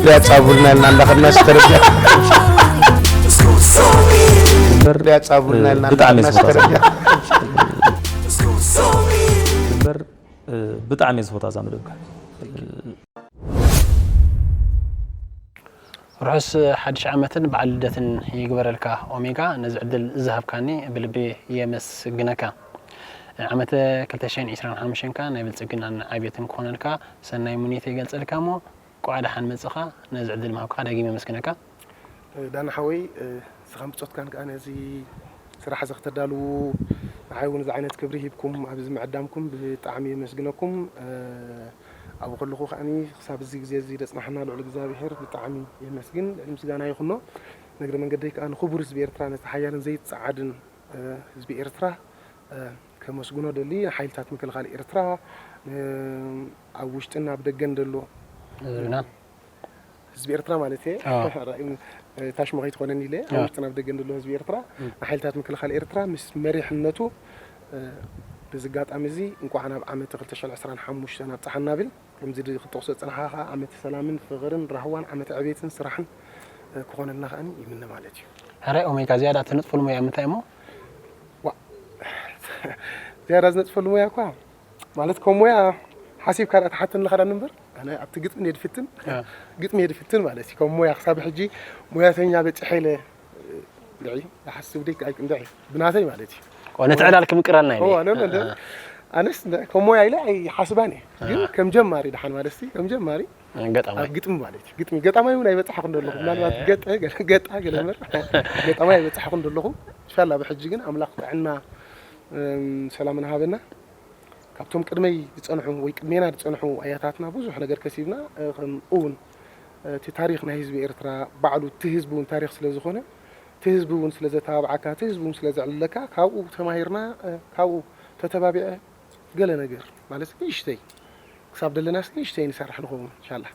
ሊያጻቡልና ኢልና እንዳኸድና ዝተረዳ። ሊያጻቡልና ኢልና ብጣዕሚ እንዳኸድና ዝተረዳ። እምበር፣ እ፣ ብጣዕሚ ዝፈታ እዛ መደብካ። ርሑስ ሓድሽ ዓመትን በዓል ልደትን ይግበረልካ ኦሜጋ። ነዚ ዕድል ዝሃብካኒ ብልቢ የመስግነካ። ዓመተ ክልተ ሽሕን ዕስራን ሓሙሽተን ከኣ ናይ ብልጽግናን ዕብየትን ክኾነልካ ሰናይ ምንዮተይ ይገልጸልካ እሞ፣ እንኳዕ ደሓን መጽኻ። ነዚ ዕድል ምሃብካ ዳግም የመስግነካ። ዳና ሓወይ፣ ንስኻን ብጾትካን ከኣ ነዚ ስራሕ እዚ ከተዳልዉ፣ ንዓይ እውን እዚ ዓይነት ክብሪ ሂብኩም ኣብዚ ምዕዳምኩም ብጣዕሚ የመስግነኩም። ኣብኡ ከለኹ ከኣኒ ክሳብ እዚ ግዜ እዚ ዘጽናሕና ልዑል እግዚኣብሔር ብጣዕሚ የመስግን፣ ልዕሊ ምስጋና ይኹኖ። ንእግረ መንገደይ ከኣ ንኽቡር ህዝቢ ኤርትራ፣ ነቲ ሓያልን ዘይጸዓድን ህዝቢ ኤርትራ ከመስግኖ ደሊ፣ ንሓይልታት ምክልኻል ኤርትራ፣ ን-፣ ኣብ ውሽጥን ኣብ ደገን ደሎ ህዝብና። ህዝቢ ኤርትራ ማለት እየ። ኣዎ። ራእዩ፣ እ፣ ታሽሞ ከይትኾነኒ ኢለ፣ ኣብ ኣዎ። ውሽጥን ኣብ ደገን ደሎ ህዝቢ ኤርትራ፣ ም። ንሓይልታት ምክልኻል ኤርትራ ምስ መሪሕነቱ፣ እ፣ በዚ ኣጋጣሚ እዚ እንኳዕ ናብ ዓመት ክልተ ሽሕን ዕስራን ሓሙሽተን ኣብጽሓና ብል። ከምዚ ድ-፣ ክትጠቕሶ ዝጸናሕካ ከኣ ዓመት ሰላምን ፍቕርን ራህዋን ዓመት ዕቤትን ስራሕን፣ እ፣ ክኾነልና ከኣኒ ይምነ ማለት እዩ። ሕራይ ኦሜጋ፣ ዝያዳ ትነጥፈሉ ሞያ ምንታይ እሞ? ዋ፣ ዝያዳ ዝነጥፈሉ ሞያ እኳ ማለት ከም ሞያ ሓሲብካ ደኣ ትሓተኒ ኣለኻ ደኣ እምበር፣ ኣነ ኣብቲ ግጥሚ እየ ድፍትን፣ አ። ግጥሚ እየ ድፍትን ማለት እዩ። ከም ሞያ ክሳብ ሕጂ ሞያተኛ በጺሐ ኢለ፣ እንድዒ፣ ዝሓስብ ደይ፣ ኣይ፣ እንድዒ፣ ብናተይ ማለት እዩ። ኦ፣ ነቲ ዕላል ክምቅረልና ኢለ። ኦ፣ ኣነ፣ ኣነ፣ አ። ኣነስ እንደ-፣ ከም ሞያ ኢለ ኣይሓስባን እየ። አ። ግን ከም ጀማሪ ደሓን ማለት እዩ፣ ከም ጀማሪ ገጣማይ። ኣብ ግጥሚ ማለት እዩ። ግጥሚ፣ ገጣማይ እውን ኣይበጻሕኩን ዘለኹ። ምናልባት እ። ገጠ፣ ገለ-፣ ገጣ፣ ገለ እምበር፣ ገጣማይ ኣይበጻሕኩን ዘለኹ። ኢንሻላህ ብሕጂ ግን ኣምላኽ ጥዕና፣ እም፣ ሰላምን ሃበና። ካብቶም ቅድመይ ዝጸንሑ ወይ ቅድሜና ዝጸንሑ ኣያታትና ብዙሕ ነገር ከሲብና፣ እ፣ ከም እውን፣ እ፣ እቲ ታሪኽ ናይ ህዝቢ ኤርትራ ባዕሉ እቲ ህዝቢ እውን ታሪኽ ስለ ዝኾነ፣ እቲ ህዝቢ እውን ስለ ዘተባብዓካ፣ እቲ ህዝቢ እውን ስለ ዘዕልለካ፣ ካብኡ ተማሂርና፣ እ፣ ካብኡ ተተባቢዐ ገለ ነገር ማለት ንእሽተይ ክሳብ ደለናስ ንእሽተይ ንሰርሕ ንኸውን ኢንሻላህ።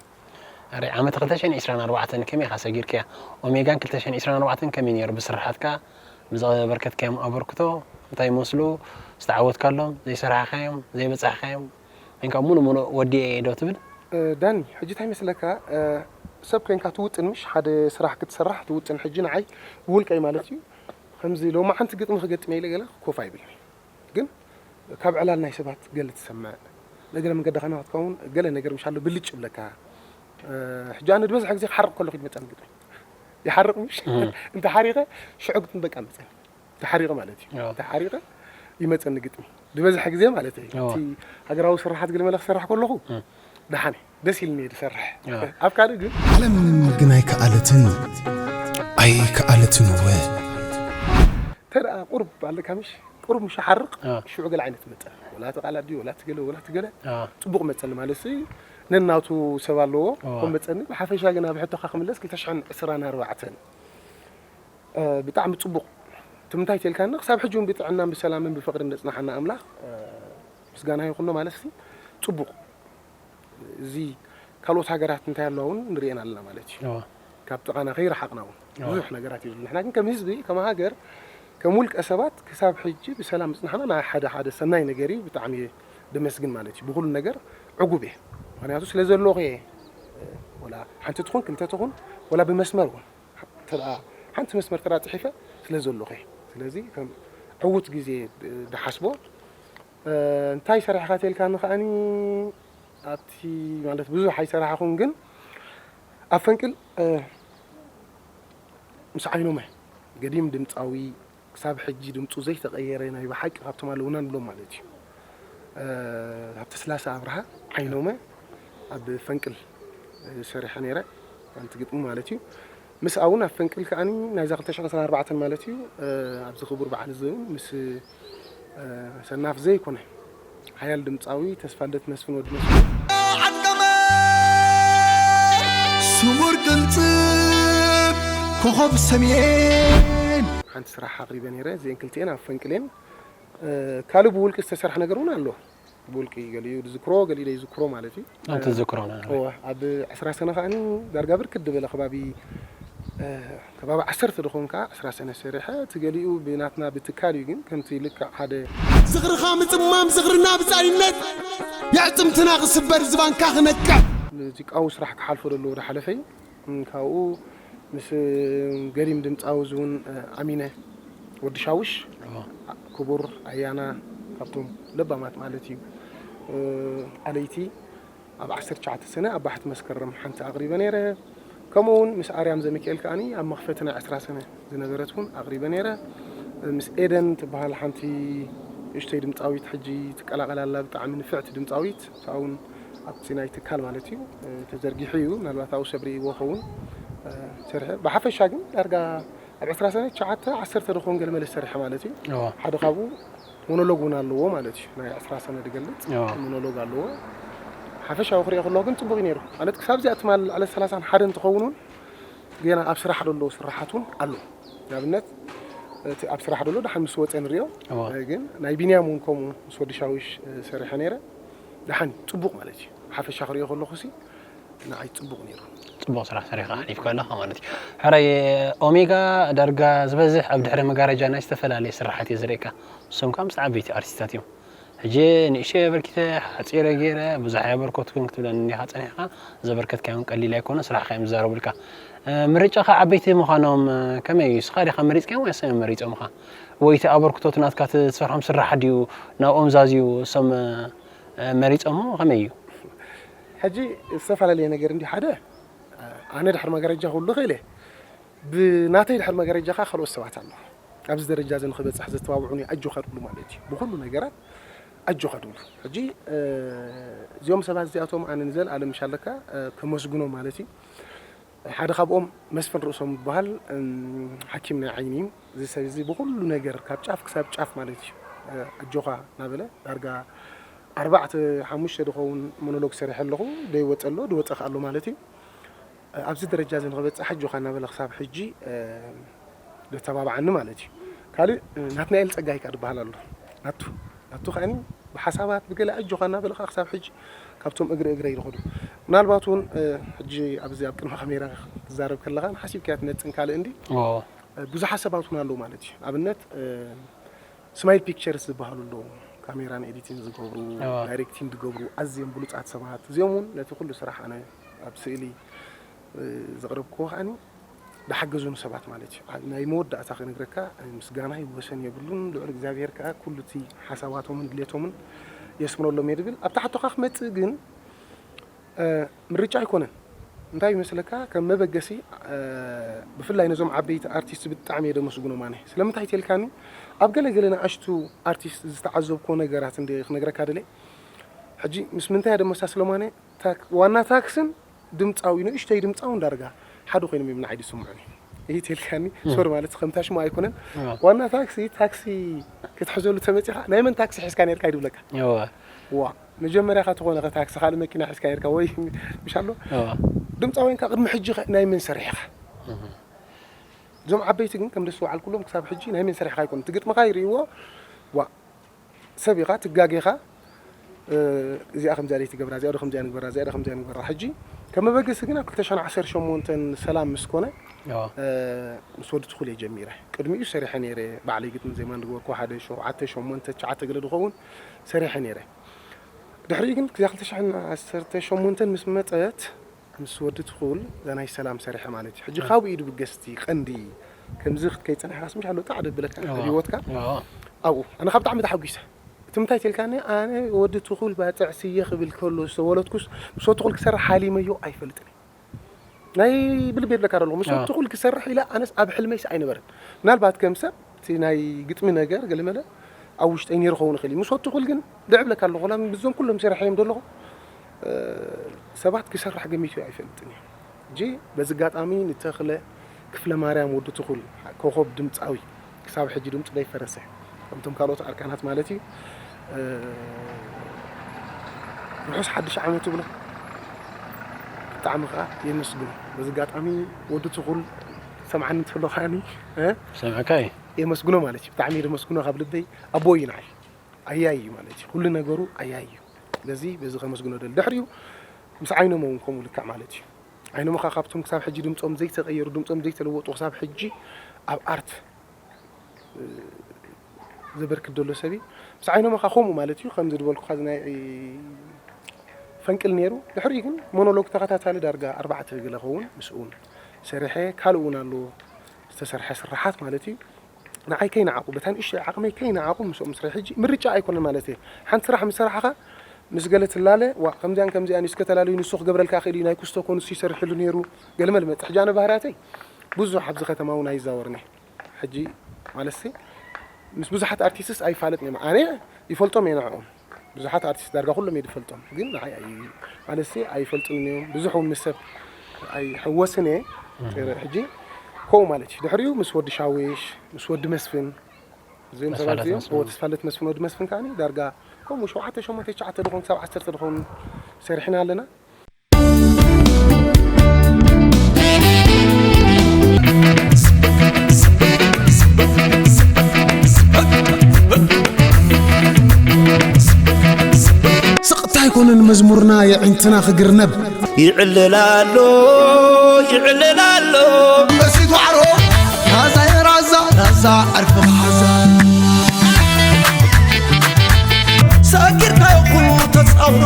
ኣረ፣ ዓመት ክልተ ሽሕን ዕስራን ኣርባዕተን ከመይ ኢኻ ሰጊርካያ? ኦሜጋን ክልተ ሽሕን ዕስራን ኣርባዕተን ከመይ ነይሩ? ብስርሓትካ፣ ብዘበርከትካዮም ኣበርክቶ፣ እንታይ ይመስሉ? ዝተዓወትካሎም፣ ዘይሰራሕካዮም፣ ዘይበጻሕካዮም፣ ወይንካ ሙሉእ ሙሉእ ወዲኤ ዶ ትብል? እ፣ ዳኒ፣ ሕጂ እንታይ ይመስለካ? እ፣ ሰብ ኮይንካ ትውጥን፣ ምሽ ሓደ ስራሕ ክትሰርሕ ትውጥን። ሕጂ ንዓይ ብውልቀይ ማለት እዩ፣ ከምዚ ሎማዓንቲ ግጥሚ ክገጥም ኢለ ገለ ኮፍ ኣይብልን። ግን ካብ ዕላል ናይ ሰባት ገለ ትሰምዕ፣ ነገረ መንገድኻ ንኽትከውን ገለ ነገር ምሽ ኣሎ ብልጭ ይብለካ። እ፣ ሕጂ ኣነ ዝበዝሐ ግዜ ክሓርቕ ከለኹ እዩ ዝመጸኒ ግጥሚ። ይሓርቕ ምሽ? እም። እንተ ሓሪቐ ሽዑ ግጥሚ በቃ መጸኒ። እንተ ሓሪቐ ማለት እዩ። ኣዎ። እንተ ሓሪቐ ይመጸኒ ግጥሚ። ዝበዝሐ ግዜ ማለት እዩ። ኣዎ። እቲ ሃገራዊ ስርሓት ገለ መለ ክሰርሕ ከለኹ እም። ደሓን እዩ። ደስ ኢልኒ እየ ዝሰርሕ። ኣዎ። ኣብ ካልእ ግን ዓለም ግን ኣይከኣለትን፣ ኣይከኣለትን እወ። እንተ ደኣ ቁሩብ ኣለካ ምሽ? ቁሩብ ምሽ ሓርቕ፣ ኣዎ። ሽዑ ገለ ዓይነት መጸ። ወላ እቲ ቃላት ድዩ፣ ወላ እቲ ገለ፣ ወላ እቲ ገለ፣ ኣዎ። ጽቡቕ መጸኒ ማለት ሲ ነናቱ ሰብ ኣለዎ። ኣዎ። ከም መጸኒ፣ ብሓፈሻ ግን ኣብ ሕቶኻ ክምለስ፣ ክልተ ሽሕን ዕስራን ኣርባዕተን፣ እ፣ ብጣዕሚ ጽቡቕ። እቲ ምንታይ ተልካና፣ ክሳብ ሕጂ እውን ብጥዕናን ብሰላምን ብፍቕርን ዘጽናሓና ኣምላኽ፣ እ፣ ምስጋና ይኹኖ ማለት ሲ ጽቡቕ። እዚ ካልኦት ሃገራት እንታይ ኣለዋ እውን ንርእየን ኣለና ማለት እዩ። እዋ። ካብ ጥቓና ከይረሓቕና እውን እዋ። ብዙሕ ነገራት እዩ። ንሕና ግን ከም ህዝቢ፣ ከም ሃገር፣ ከም ውልቀ ሰባት ክሳብ ሕጂ ብሰላም ምጽናሕና ናይ ሓደ ሓደ ሰናይ ነገር እዩ። ብጣዕሚ እየ ደመስግን ማለት እዩ። ብኹሉ ነገር ዕጉብ እየ። ምኽንያቱ ስለ ዘለኹ እየ። ወላ ሓንቲ ትኹን፣ ክልተ ትኹን፣ ወላ ብመስመር እውን። ተደኣ ሓንቲ መስመር ተደኣ ጽሒፈ ስለ ዘለኹ እየ። ስለዚ ከም ዕዉት ግዜ ድ-፣ ድሓስቦ እ፣ እንታይ ሰሪሕካ ተልካኒ ከኣኒ ኣብቲ ማለት ብዙሕ ኣይሰራሕኹን፣ ግን ኣብ ፈንቅል፣ እ፣ ምስ ዓይኖመ ገዲም ድምጻዊ ክሳብ ሕጂ ድምጹ ዘይተቐየረ ናይ ብሓቂ ካብቶም ኣለዉና ንብሎም ማለት እዩ። እ፣ ሃብተስላሰ ኣብርሃ ዓይኖመ ኣብ ፈንቅል፣ እ፣ ሰሪሐ ነይረ። ሓንቲ ግጥሚ ማለት እዩ። ምስኣ እውን ኣብ ፈንቅል ከኣኒ ናይዛ ክልተ ሽሕን ዕስራን ኣርባዕተን ማለት እዩ፣ እ፣ ኣብዚ ክቡር በዓል እዚ እውን ምስ፣ እ፣ ሰናፍ ዘይኮነ ሓያል ድምጻዊ ተስፋልደት መስፍን ወዲ መስፍን። ዓቀመ ስሙር ቅንጽብ ኮኸብ ሰሜን። ሓንቲ ስራሕ ኣቕሪበ ነይረ። እዚአን ክልቲአን ኣብ ፈንቅሌን፣ እ፣ ካልእ ብውልቂ ዝተሰርሐ ነገር እውን ኣሎ። ብውልቂ ገሊኡ ዝዝክሮ፣ ገሊኡ ዘይዝክሮ ማለት እዩ። ኣንቲ ዝዝክሮና። እወ፣ ኣብ ዕስራ ሰነ ከኣኒ ዳርጋ ብርክት ዝበለ ከባቢ፣ እ፣ ከባቢ ዓሰርተ ዝኾን ከኣ ዕስራ ሰነ ሰሪሐ፣ እቲ ገሊኡ ብናትና ብትካል እዩ፣ ግን ከምቲ ልክዕ ሓደ ዝኽርኻ ምጽማም ዝኽርና ብጻይነት የዕጽምትና ክስበር ዝባንካ ክነቅዕ። ሙዚቃዊ ስራሕ ክሓልፎ ዘለዎ ዝሓለፈ እዩ። ካብኡ ምስ ገዲም ድምፃዊ እውን ኣሚነ ወዲ ሻውሽ፣ ክቡር ኣያና፣ ካብቶም ለባማት ማለት እዩ፣ ኣለይቲ፣ ኣብ ዓሰርተ ትሽዓተ ሰነ ኣብ ባሕቲ መስከረም ሓንቲ ኣቕሪበ ነይረ። ከምኡ እውን ምስ ኣርያም ዘሚካኤል ከዓኒ ኣብ መኽፈቲ ናይ ዕስራ ሰነ ዝነበረት እውን ኣቕሪበ ነይረ። ምስ ኤደን ትበሃል ሓንቲ ንእሽተይ ድምፃዊት ሕጂ ትቀላቐል ኣላ፣ ብጣዕሚ ንፍዕቲ ድምፃዊት። እታ እውን ኣብቲ ናይ ትካል ማለት እዩ ተዘርጊሑ እዩ፣ ምናልባት ኣብኡ ሰብ ርእይዎ ኸውን። ሰርሐ ብሓፈሻ ግን ዳርጋ ኣብ ዕስራ ሰነ ትሽዓተ ዓሰርተ ድኾን ገለ መለ ዝሰርሐ ማለት እዩ። ሓደ ካብኡ ሞኖሎግ እውን ኣለዎ ማለት እዩ። ናይ ዕስራ ሰነ ዝገልጽ ሞኖሎግ ኣለዎ። ሓፈሻዊ ክሪኦ ከለኹ ግን ጽቡቕ እዩ ነይሩ። ማለት ክሳብ እዚኣ ትማል ዕለት ሰላሳን ሓደን ትኸውን እውን ገና ኣብ ስራሕ ዘሎ ስራሓት እውን ኣሎ። ንኣብነት እቲ ኣብ ስራሕ ዘሎ ደሓን ምስ ወጸ ንሪኦ። ግን ናይ ቢንያም እውን ከምኡ ምስ ወዲ ሻዊሽ ሰሪሐ ነይረ። ደሓን ጽቡቕ ማለት እዩ። ሓፈሻ ክሪኦ ከለኹ ሲ ንዓይ ጽቡቕ ነይሩ። ጽቡቕ ስራሕ ሰሪሕካ ሓሊፍካ ኣለኻ ማለት እዩ። ሕራይ ኦሜጋ ዳርጋ ዝበዝሕ ኣብ ድሕሪ መጋረጃ ናይ ዝተፈላለየ ስራሓት እየ ዝርእየካ። ንሶም ከዓ ምስ ዓበይቲ ኣርቲስታት እዮም። ሕጂ ንእሽተይ ኣበርኪተ ሓጺረ ገይረ ብዙሕ ኣየበርከትኩን ክትብለኒ እንዲኻ ጸኒሕካ። ዘበርከትካዮም ቀሊል ኣይኮነ፣ ስራሕካ እዮም ዝዛረቡልካ። ምርጫኻ ዓበይቲ ምዃኖም ከመይ እዩ? ንስኻ ዲኻ መሪጽካዮም ወይስ እዮም መሪጾምኻ? ወይ እቲ ኣበርክቶት ናትካ ትሰርሖም ስራሕ ድዩ ናብኦም ዛዝዩ እሶም መሪጾሞ ከመይ እዩ? ሕጂ ዝተፈላለየ ነገር እንዲ ሓደ ኣነ ድሕሪ መጋረጃ ክብሉ ክእል እየ። ብናተይ ድሕሪ መጋረጃ ከዓ ካልኦት ሰባት ኣለዉ። ኣብዚ ደረጃ እዚ ንክበፅሕ ዘተባብዑኒ ኣጆኻ ድብሉ ማለት እዩ። ብኩሉ ነገራት ኣጆኻ ድብሉ። ሕጂ እዚኦም ሰባት እዚኣቶም ኣነ ንዘለኣለም ምሽ ኣለካ ከመስግኖም ማለት እዩ። ሓደ ካብኦም መስፍን ርእሶም ዝበሃል ሓኪም ናይ ዓይኒ እዩ። እዚ ሰብ እዚ ብኩሉ ነገር ካብ ጫፍ ክሳብ ጫፍ ማለት እዩ ኣጆኻ እናበለ ዳርጋ ኣርባዕተ ሓሙሽተ ዝኸውን ሞኖሎግ ሰሪሐ ኣለኹ። ደይወፀ ኣሎ ድወፀ ከ ኣሎ ማለት እዩ። ኣብዚ ደረጃ እዚ ንክበፅሕ ኣጆኻ እናበለ ክሳብ ሕጂ ዘተባብዓኒ ማለት እዩ። ካልእ ናትናኤል ፀጋይ ከዓ ዝበሃል ኣሎ። ናቱ ናቱ ከዓኒ ብሓሳባት ብገለ ኣጆኻ እናበለ ከዓ ክሳብ ሕጂ ካብቶም እግሪ እግረይ ዝኸዱ። ምናልባት እውን ሕጂ ኣብዚ ኣብ ቅድሚ ካሜራ ክትዛረብ ከለኻ ሓሲብካያ ትመፅን ካልእ እንዲ ብዙሓት ሰባት እውን ኣለዉ ማለት እዩ። ኣብነት ስማይል ፒክቸርስ ዝበሃሉ ኣለዉ፣ ካሜራን ኤዲቲን ዝገብሩ፣ ዳይሬክቲንግ ዝገብሩ ኣዝዮም ብሉፃት ሰባት። እዚኦም እውን ነቲ ኩሉ ስራሕ ኣነ ኣብ ስእሊ ዘቕረብክዎ ከዓኒ ዝሓገዙኒ ሰባት ማለት እዩ። ናይ መወዳእታ ክነግረካ ምስጋናይ ወሰን የብሉን። ልዑል እግዚኣብሔር ከዓ ኩሉ እቲ ሓሳባቶምን ድሌቶምን የስምረሎም እየ ድብል። ኣብ ታሕቶኻ ክመፅእ ግን ምርጫ ኣይኮነን። እንታይ ይመስለካ፣ ከም መበገሲ ብፍላይ ነዞም ዓበይቲ ኣርቲስት ብጣዕሚ እየ ደመስግኖም ኣነ። ስለምንታይ ተልካኒ፣ ኣብ ገለ ገለ ንኣሽቱ ኣርቲስት ዝተዓዘብክዎ ነገራት እንደ ክነግረካ ደለ። ሕጂ ምስ ምንታይ እየ ደመሳስሎም ኣነ፣ ዋና ታክስን ድምፃዊ ንእሽተይ ድምፃዊ እንዳርጋ ሓደ ኮይኖም እዮም ንዓይ ዝስምዑኒ። ይህ ተልካኒ ሶሪ ማለት ከምታ ሽሙ ኣይኮነን። ዋና ታክሲ ታክሲ ክትሕዘሉ ተመፂኻ ናይ መን ታክሲ ሒዝካ ነርካ ይድብለካ። ዋ መጀመርያ ካ ተኾነ ከ ታክሲ ካልእ መኪና ሒዝካ ነርካ ወይ ምሽ ኣሎ ድምፃውያን ካ ቅድሚ ሕጂ ኸ ናይ መን ሰሪሕኻ? እዞም ዓበይቲ ግን ከም ደስ ወዓል ኩሎም ክሳብ ሕጂ ናይ መን ሰሪሕኻ ኣይኮኑ ትግጥምኻ ይርእይዎ። ዋ ሰብ ኢኻ ትጋጌኻ። እዚኣ ከምዚኣ ደይ ትገብራ እዚኣ ከምዚኣ ንግበራ እዚኣ ከምዚኣ ንግበራ። ሕጂ ከም መበገሲ ግን ኣብ ክልተ ሽሕን ዓሰርተ ሸሞንተን ሰላም ምስ ኮነ ምስ ወዲ ትኹል እየ ጀሚረ። ቅድሚኡ ሰሪሐ ነይረ ባዕለይ ግጥሚ ዜማን ዝገበርኩ ሓደ ሸውዓተ ሸሞንተ ትሽዓተ ገለ ዝኸውን ሰሪሐ ነይረ። ድሕሪኡ ግን ክልተ ሽሕን ዓሰርተ ሸሞንተን ምስ መፀት ምስ ወዲ ትኹል እዛ ናይ ሰላም ሰሪሐ ማለት እዩ። ሕጂ ካብኡ እዩ ድብገስቲ ቀንዲ ከምዚ ክትከይድ ፀኒሕካስ ምሽ ኣሎ ጣዕ ደብለካ ኣብ ህይወትካ ኣብኡ ኣነ ካብ ብጣዕሚ ተሓጒሰ። እቲ ምንታይ ተልካኒ ኣነ ወዲ ትኹል ባፅዕ ስየ ክብል ከሎ ዝተወለድኩስ ምስ ወዲ ትኹል ክሰርሕ ሓሊመዮ ኣይፈልጥን። ናይ ብልብ የብለካ ደለኹ ምስ ወዲ ትኹል ክሰርሕ ኢለ ኣነስ ኣብ ሕልመይስ ኣይነበረን። ምናልባት ከም ሰብ እቲ ናይ ግጥሚ ነገር ገለመለ ኣብ ውሽጠይ ነይሩ ኸውን ይኽእል እዩ። ምስ ወዲ ትኹል ግን ድዕብለካ ኣለኹ ላ ምስዞም ኩሎም ሰሪሐዮም ደለኹ ሰባት ክሰርሕ ገሚቱ ኣይፈልጥን እዩ። ሕጂ በዚ ኣጋጣሚ ንተኽለ ክፍለ ማርያም ወዲ ትኹል ኮኸብ ድምፃዊ ክሳብ ሕጂ ድምፁ ዘይፈረሰ ከምቶም ካልኦት ኣርካናት ማለት እዩ። ርሑስ ሓድሽ ዓመት ይብሎ። ብጣዕሚ ከዓ የመስግኖ። በዚ ኣጋጣሚ ወዲ ትኹል ሰምዓኒ እንተሎ ከዓኒ ሰምዕካ እዩ። የመስግኖ ማለት እዩ። ብጣዕሚ የመስግኖ ካብ ልበይ። ኣቦ እዩ ንዓይ። ኣያይ እዩ ማለት እዩ። ኩሉ ነገሩ ኣያይ እዩ። ስለዚ በዚ ከመስግኖ ደል ድሕሪኡ ምስ ዓይኖም እውን ከምኡ ልክዕ ማለት እዩ። ዓይኖም ከዓ ካብቶም ክሳብ ሕጂ ድምፆም ዘይተቀየሩ ድምፆም ዘይተለወጡ ክሳብ ሕጂ ኣብ ኣርት ዘበርክት ዘሎ ሰብ እዩ። ምስ ዓይኖም ከዓ ከምኡ ማለት እዩ። ከምዚ ዝበልኩካ ናይ ፈንቅል ነይሩ። ድሕሪኡ ግን ሞኖሎግ ተኸታታሊ ዳርጋ ኣርባዕተ ገለ ኸውን ምስኡ እውን ሰሪሐ፣ ካልእ እውን ኣሎ ዝተሰርሐ ስራሓት ማለት እዩ። ንዓይ ከይነዓቑ፣ በታ ንእሽተይ ዓቕመይ ከይነዓቑ ምስኦም ምስራሕ። ሕጂ ምርጫ ኣይኮነን ማለት እየ። ሓንቲ ስራሕ ምስ ሰራሕኻ ምስ ገለ ትላለ፣ ዋ፣ ከምዚኣን ከምዚኣን እዩ፣ እስከ ተላለዩ፣ ንሱ ክገብረልካ ይኽእል እዩ፣ ናይ ኩስቶ እኮ ንሱ ይሰርሕሉ ነይሩ፣ ገለ መለ መጽእ። ሕጂ ኣነ ባህርያተይ ብዙሕ ኣብዚ ከተማ እውን ኣይዛወርን እየ። ሕጂ ማለትሲ ምስ ብዙሓት ኣርቲስትስ ኣይፋለጥን እዮም። ኣነ ይፈልጦም እየ ንዕኦም። ብዙሓት ኣርቲስት ዳርጋ ኩሎም እየ ዝፈልጦም። ግን ንዓይ ኣይ-፣ ማለትሲ ኣይፈልጡን እዮም። ብዙሕ እውን ምስ ሰብ ኣይሕወስን እየ። ሕጂ ከምኡ ማለት እዩ። ድሕሪኡ ምስ ወዲ ሻዊሽ፣ ምስ ወዲ መስፍን፣ እዚኦም ሰባት ተስፋለት እዚኦም፣ መስፍን። እዎ፣ ተስፋለት መስፍን፣ ወዲ መስፍን ከዓኒ ዳርጋ ከምኡ ሸውዓተ፣ ሸሞንተ፣ ትሽዓተ ድኾን ክሳብ ዓሰርተ ድኾን ሰሪሕና ኣለና። ስቕታ ኣይኮነን መዝሙርና የዒንትና ክግርነብ። ይዕልል ኣሎ፣ ይዕልል ኣሎ። መሲት ዋዕሮ፣ ራዛ የራዛ፣ ራዛ ዓርፊ መሓዛ። ሰጊርካ ይኹ ተጻውሮ፣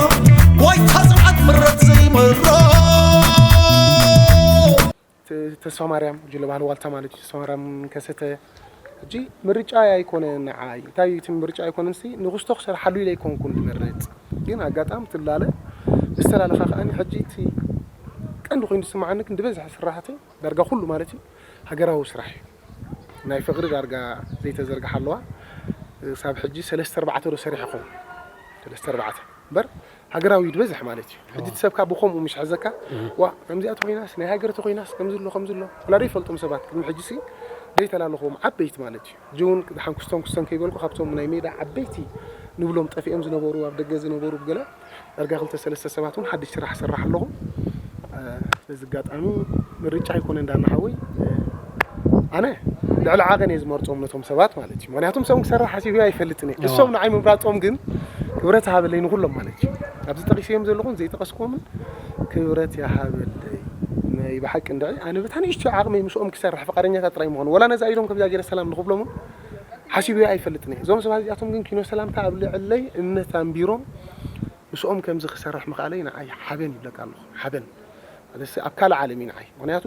ዋይታ ጽንዓት ምረት ዘይመሮ። ተ-፣ ተስፋ ማርያም፣ ጅለ ባህሊ ዋልታ ማለት እዩ። ተስፋ ማርያም ከሰተ። ሕጂ ምርጫ ኣይኮነን ንዓይ። እንታይ እዩ እቲ ምርጫ ኣይኮነን ሲ፣ ንጉስቶ ክሰርሓሉ ኢለ ኣይኮንኩን ዝመርጽ። ግን ኣጋጣሚ ትላለ፣ ምስ ተላለኻ ከኣ ሕጂ እቲ ቀንዲ ኮይኑ ዝስምዓኒ ግን ዝበዝሐ ስራሕተይ ዳርጋ ኩሉ ማለት እዩ ሃገራዊ ስራሕ እዩ። ናይ ፍቕሪ ዳርጋ ዘይተዘርግሓ ኣለዋ። ክሳብ ሕጂ ሰለስተ ኣርባዕተ ዶ ሰሪሐ ኸውን? ሰለስተ ኣርባዕተ። እምበር ሃገራዊ እዩ ዝበዝሕ ማለት እዩ። ሕጂ እቲ ሰብካ ብኸምኡ ምሽ ሐዘካ፣ እህ። ዋ፣ ከምዚኣ ተኾይናስ፣ ናይ ሃገር ተኾይናስ፣ ከምዚ ኣሎ፣ ከምዚ ኣሎ። ወላ ዶ ይፈልጦም ሰባት፣ ቅድሚ ሕጂ ሲ ዘይተላለኽዎም ዓበይቲ ማለት እዩ። ሕጂ እውን ደሓን ክስቶን ክስቶን ከይበልኩ፣ ካብቶም ናይ ሜዳ ዓበይቲ ንብሎም ጠፊኦም ዝነበሩ፣ ኣብ ደገ ዝነበሩ ብገለ ዳርጋ ክልተ ሰለስተ ሰባት እውን ሓድሽ ስራሕ ሰራሕ ኣለኹ። እ፣ በዚ ኣጋጣሚ ምርጫ ኣይኮነ እንዳ ናሓወይ፣ እ፣ ኣነ ልዕሊ ዓቐን እየ ዝመርጾም ነቶም ሰባት ማለት እዩ። ምኽንያቱም ሰም ክሰርሕ ሓሲቡ ኣይፈልጥን እየ። እዋ። እሶም ንዓይ ምምራጾም ግን ክብረት ሃበለይ ንኹሎም ማለት እዩ። ኣብዚ ጠቒሰዮም ዘለኹን ዘይጠቐስኩዎምን ክብረት ይሃበለይ። ናይ ብሓቂ እንድዒ ኣነ በታ ንእሽቶ ዓቕመይ ምስኦም ክሰርሕ ፍቓደኛታት ጥራይ ምኾኑ። ወላ ነዛ ኢዶም ከምዚኣ ገይረ ሰላም ንኽብሎምን ሓሲቡ ኣይፈልጥን እየ። እዞም ሰባት እዚኣቶም ግን ኪኖ ሰላምታ ኣብ ልዕለይ እምነት ኣንቢሮም ምስኦም ከምዚ ክሰርሕ ምኽኣለይ ንዓይ ሓበን ይብለካ ኣለኹ። ሓበን። ማለት ኣብ ካልእ ዓለም እዩ ንዓይ። ምኽንያቱ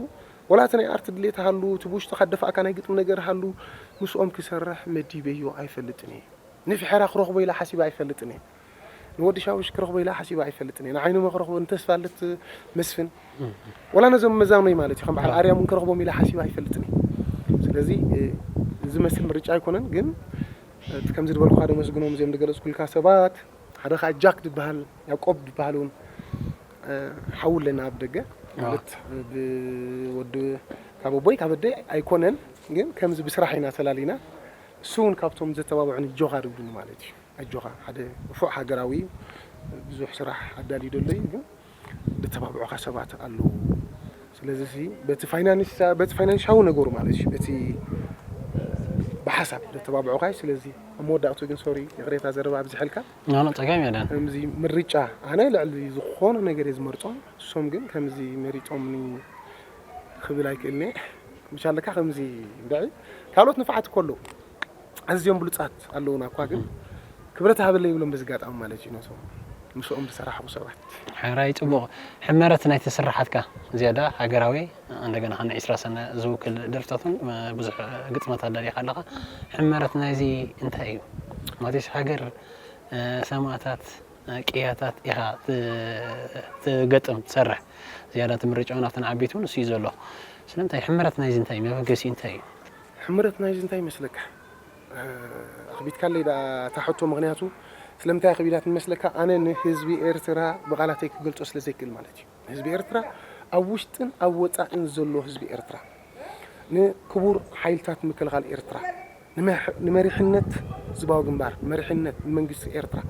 ወላ እቲ ናይ ኣርት ድሌት ሃሉ፣ እቲ ብውሽጥኻ ደፋእካ ናይ ግጥሚ ነገር ሃሉ፣ ምስኦም ክሰርሕ መዲበዮ ኣይፈልጥን እየ። ንፍሕራ ክረኽቦ ኢለ ሓሲበ ኣይፈልጥን እየ። ንወዲ ሻውሽ ክረኽቦ ኢለ ሓሲበ ኣይፈልጥን እየ። ንዓይኖመ ክረኽቦ፣ ንተስፋለት መስፍን፣ ወላ ነዞም መዛኖይ ማለት እዩ፣ ከም በዓል ኣዎ። ኣርያም እውን ክረኽቦም ኢለ ሓሲበ ኣይፈልጥን እየ። ስለዚ፣ እ፣ ዝመስል ምርጫ ኣይኮነን፣ ግን፣ እ፣ ከምዚ ዝበልኩኻ ደመስግኖም እዚኦም ዝገለጽኩልካ ሰባት፣ ሓደ ኸዓ ጃክ ዝበሃል፣ ያዕቆብ ዝበሃል እውን፣ እ፣ ሓው ኣለና ኣብ ደገ። ኣዎ። ማለት፣ እ፣ ብወዲ ካብ ኣቦይ ካብ ኣደይ ኣይኮነን፣ ግን ከምዚ ብስራሕ ኢና ተላሊና። እሱ እውን ካብቶም ዘተባብዑኒ ጆኻ ድብሉኒ ማለት እዩ። ኣጆኻ፣ ሓደ ንፉዕ ሃገራዊ እዩ። ብዙሕ ስራሕ ኣዳልዩ ደሎ እዩ፣ ግን ዘተባብዑኻ ሰባት ኣለዉ። ስለዚ ሲ በቲ ፋይናንስ-፣ በቲ ፋይናንሻዊ ነገሩ ማለት እዩ፣ በቲ፣ እ፣ ብሓሳብ ዘተባብዑኻ እዩ። ስለዚ ኣብ መወዳእቱ ግን ሶሪ፣ ይቕሬታ ዘረባ ኣብዚሐልካ። ኖ፣ ኖ፣ ጸገም የለን። ከምዚ ምርጫ፣ ኣነ ልዕሊ ዝኾነ ነገር እየ ዝመርጾም፣ እሶም ግን ከምዚ መሪጾምኒ ክብል ኣይክእልኒ። ብቻለካ ከምዚ እንድዒ ካልኦት ንፋዓት እኮ ኣለዉ። ኣዝዮም ብሉጻት ኣለዉና እኳ፣ ግን እም። ክብረት ሃበለይ ይብሎም በዚ ኣጋጣሚ ማለት እዩ ነቶም ምስኦም ዝሰራሕኹ ሰባት። ሕራይ ጽቡቕ። ሕመረት ናይቲ ስርሓትካ ዝያዳ ሃገራዊ፣ እንደገና ኸነ ዒስራ ሰነ ዝውክል ደርፍታትን፣ እ፣ ብዙሕ ግጥማት ኣዳሊኻ ኣለኻ። ሕመረት ናይዚ እንታይ እዩ? ማለትስ ሃገር፣ እ፣ ሰማእታት፣ እ፣ ቅያታት ኢኻ ት-፣ ትገጥም፣ ትሰርሕ። ዝያዳ እቲ ምርጫ እውን ኣብተን ዓበይቲ እውን እሱ እዩ ዘሎ። ስለምንታይ ሕመረት ናይዚ እንታይ እዩ? መበገሲኡ እንታይ እዩ? ሕመረት ናይዚ እንታይ ይመስለካ? እ፣ ኣኽቢድካለይ ደኣ እታ ሕቶ፣ ምኽንያቱ ስለምንታይ ኣኽቢዳትኒ መስለካ? ኣነ ንህዝቢ ኤርትራ ብቓላተይ ክገልጾ ስለ ዘይክእል ማለት እዩ። ህዝቢ ኤርትራ ኣብ ውሽጥን ኣብ ወጻእን ዘሎ ህዝቢ ኤርትራ፣ ንክቡር ሓይልታት ምክልኻል ኤርትራ፣ ንመሕ-፣ ንመሪሕነት ህዝባዊ ግንባር፣ መሪሕነት ንመንግስቲ ኤርትራ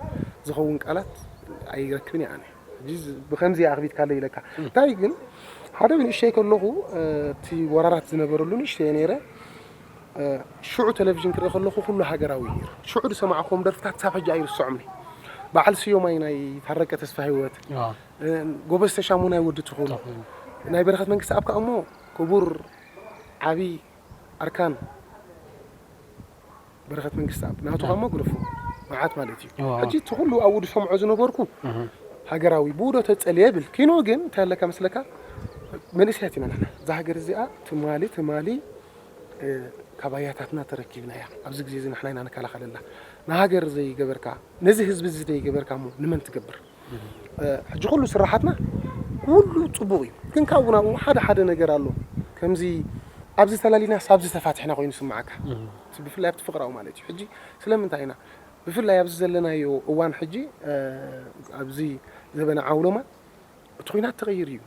ዝኸውን ቃላት ኣይረክብን እየ ኣነ። ሕጂ ዝ-፣ ብኸምዚ ኣኽቢድካለይ ኢለካ። እንታይ ግን፣ ሓደ ንእሽተይ ከለኹ፣ እ፣ እቲ ወራራት ዝነበረሉ ንእሽተይ እየ ነይረ። እ፣ ሽዑ ቴሌቪዥን ክርኢ ከለኹ ኩሉ ሃገራዊ እዩ ነይሩ። ሽዑ ዝሰማዕክዎም ደርፍታት ክሳብ ሕጂ ኣይርስዖምን። በዓል ስዮማይ ናይ ታረቀ ተስፋ ህይወት፣ ኣዎ። እ፣ ጎበዝ ተሻሙ ናይ ወዲ ትኹል፣ ትኹል። ናይ በረኸት መንግስቲ ኣብ ከኣ እሞ ክቡር ዓቢ ኣርካን በረኸት መንግስቲ ኣብ ናቱ ኣዎ። ከኣ እሞ ግደፎ መዓት ማለት እዩ። ኣዎ። ሕጂ እቲ ኩሉ ኣብኡ ዝሰምዖ ዝነበርኩ እህ። ሃገራዊ ብኡ ዶ ተጸልየ ብል። ኪኖ ግን እንታይ ኣለካ መስለካ? መንእሰያት ኢና ንሕና። እዛ ሃገር እዚኣ ትማሊ፣ ትማሊ፣ እ፣ ካብ ኣያታትና ተረኪብናያ። ኣብዚ ግዜ እዚ ንሕና ኢና ንከላኸለላ። ንሃገር ዘይገበርካ፣ ነዚ ህዝቢ እዚ ዘይገበርካ እሞ ንመን ትገብር? እ፣ ሕጂ ኩሉ ስራሓትና ኩሉ ጽቡቕ እዩ። ግን ካብኡ ናብኡ ሓደ ሓደ ነገር ኣሎ። ከምዚ ኣብዚ ተላሊናስ ኣብዚ ተፋቲሕና ኮይኑ ይስምዓካ። እቲ ብፍላይ ኣብቲ ፍቕራዊ ማለት እዩ። ሕጂ ስለምንታይ ኢና? ብፍላይ ኣብዚ ዘለናዮ እዋን ሕጂ፣ እ፣ ኣብዚ ዘበነ ዓውሎማ እቲ ኲናት ተቐይሩ እዩ።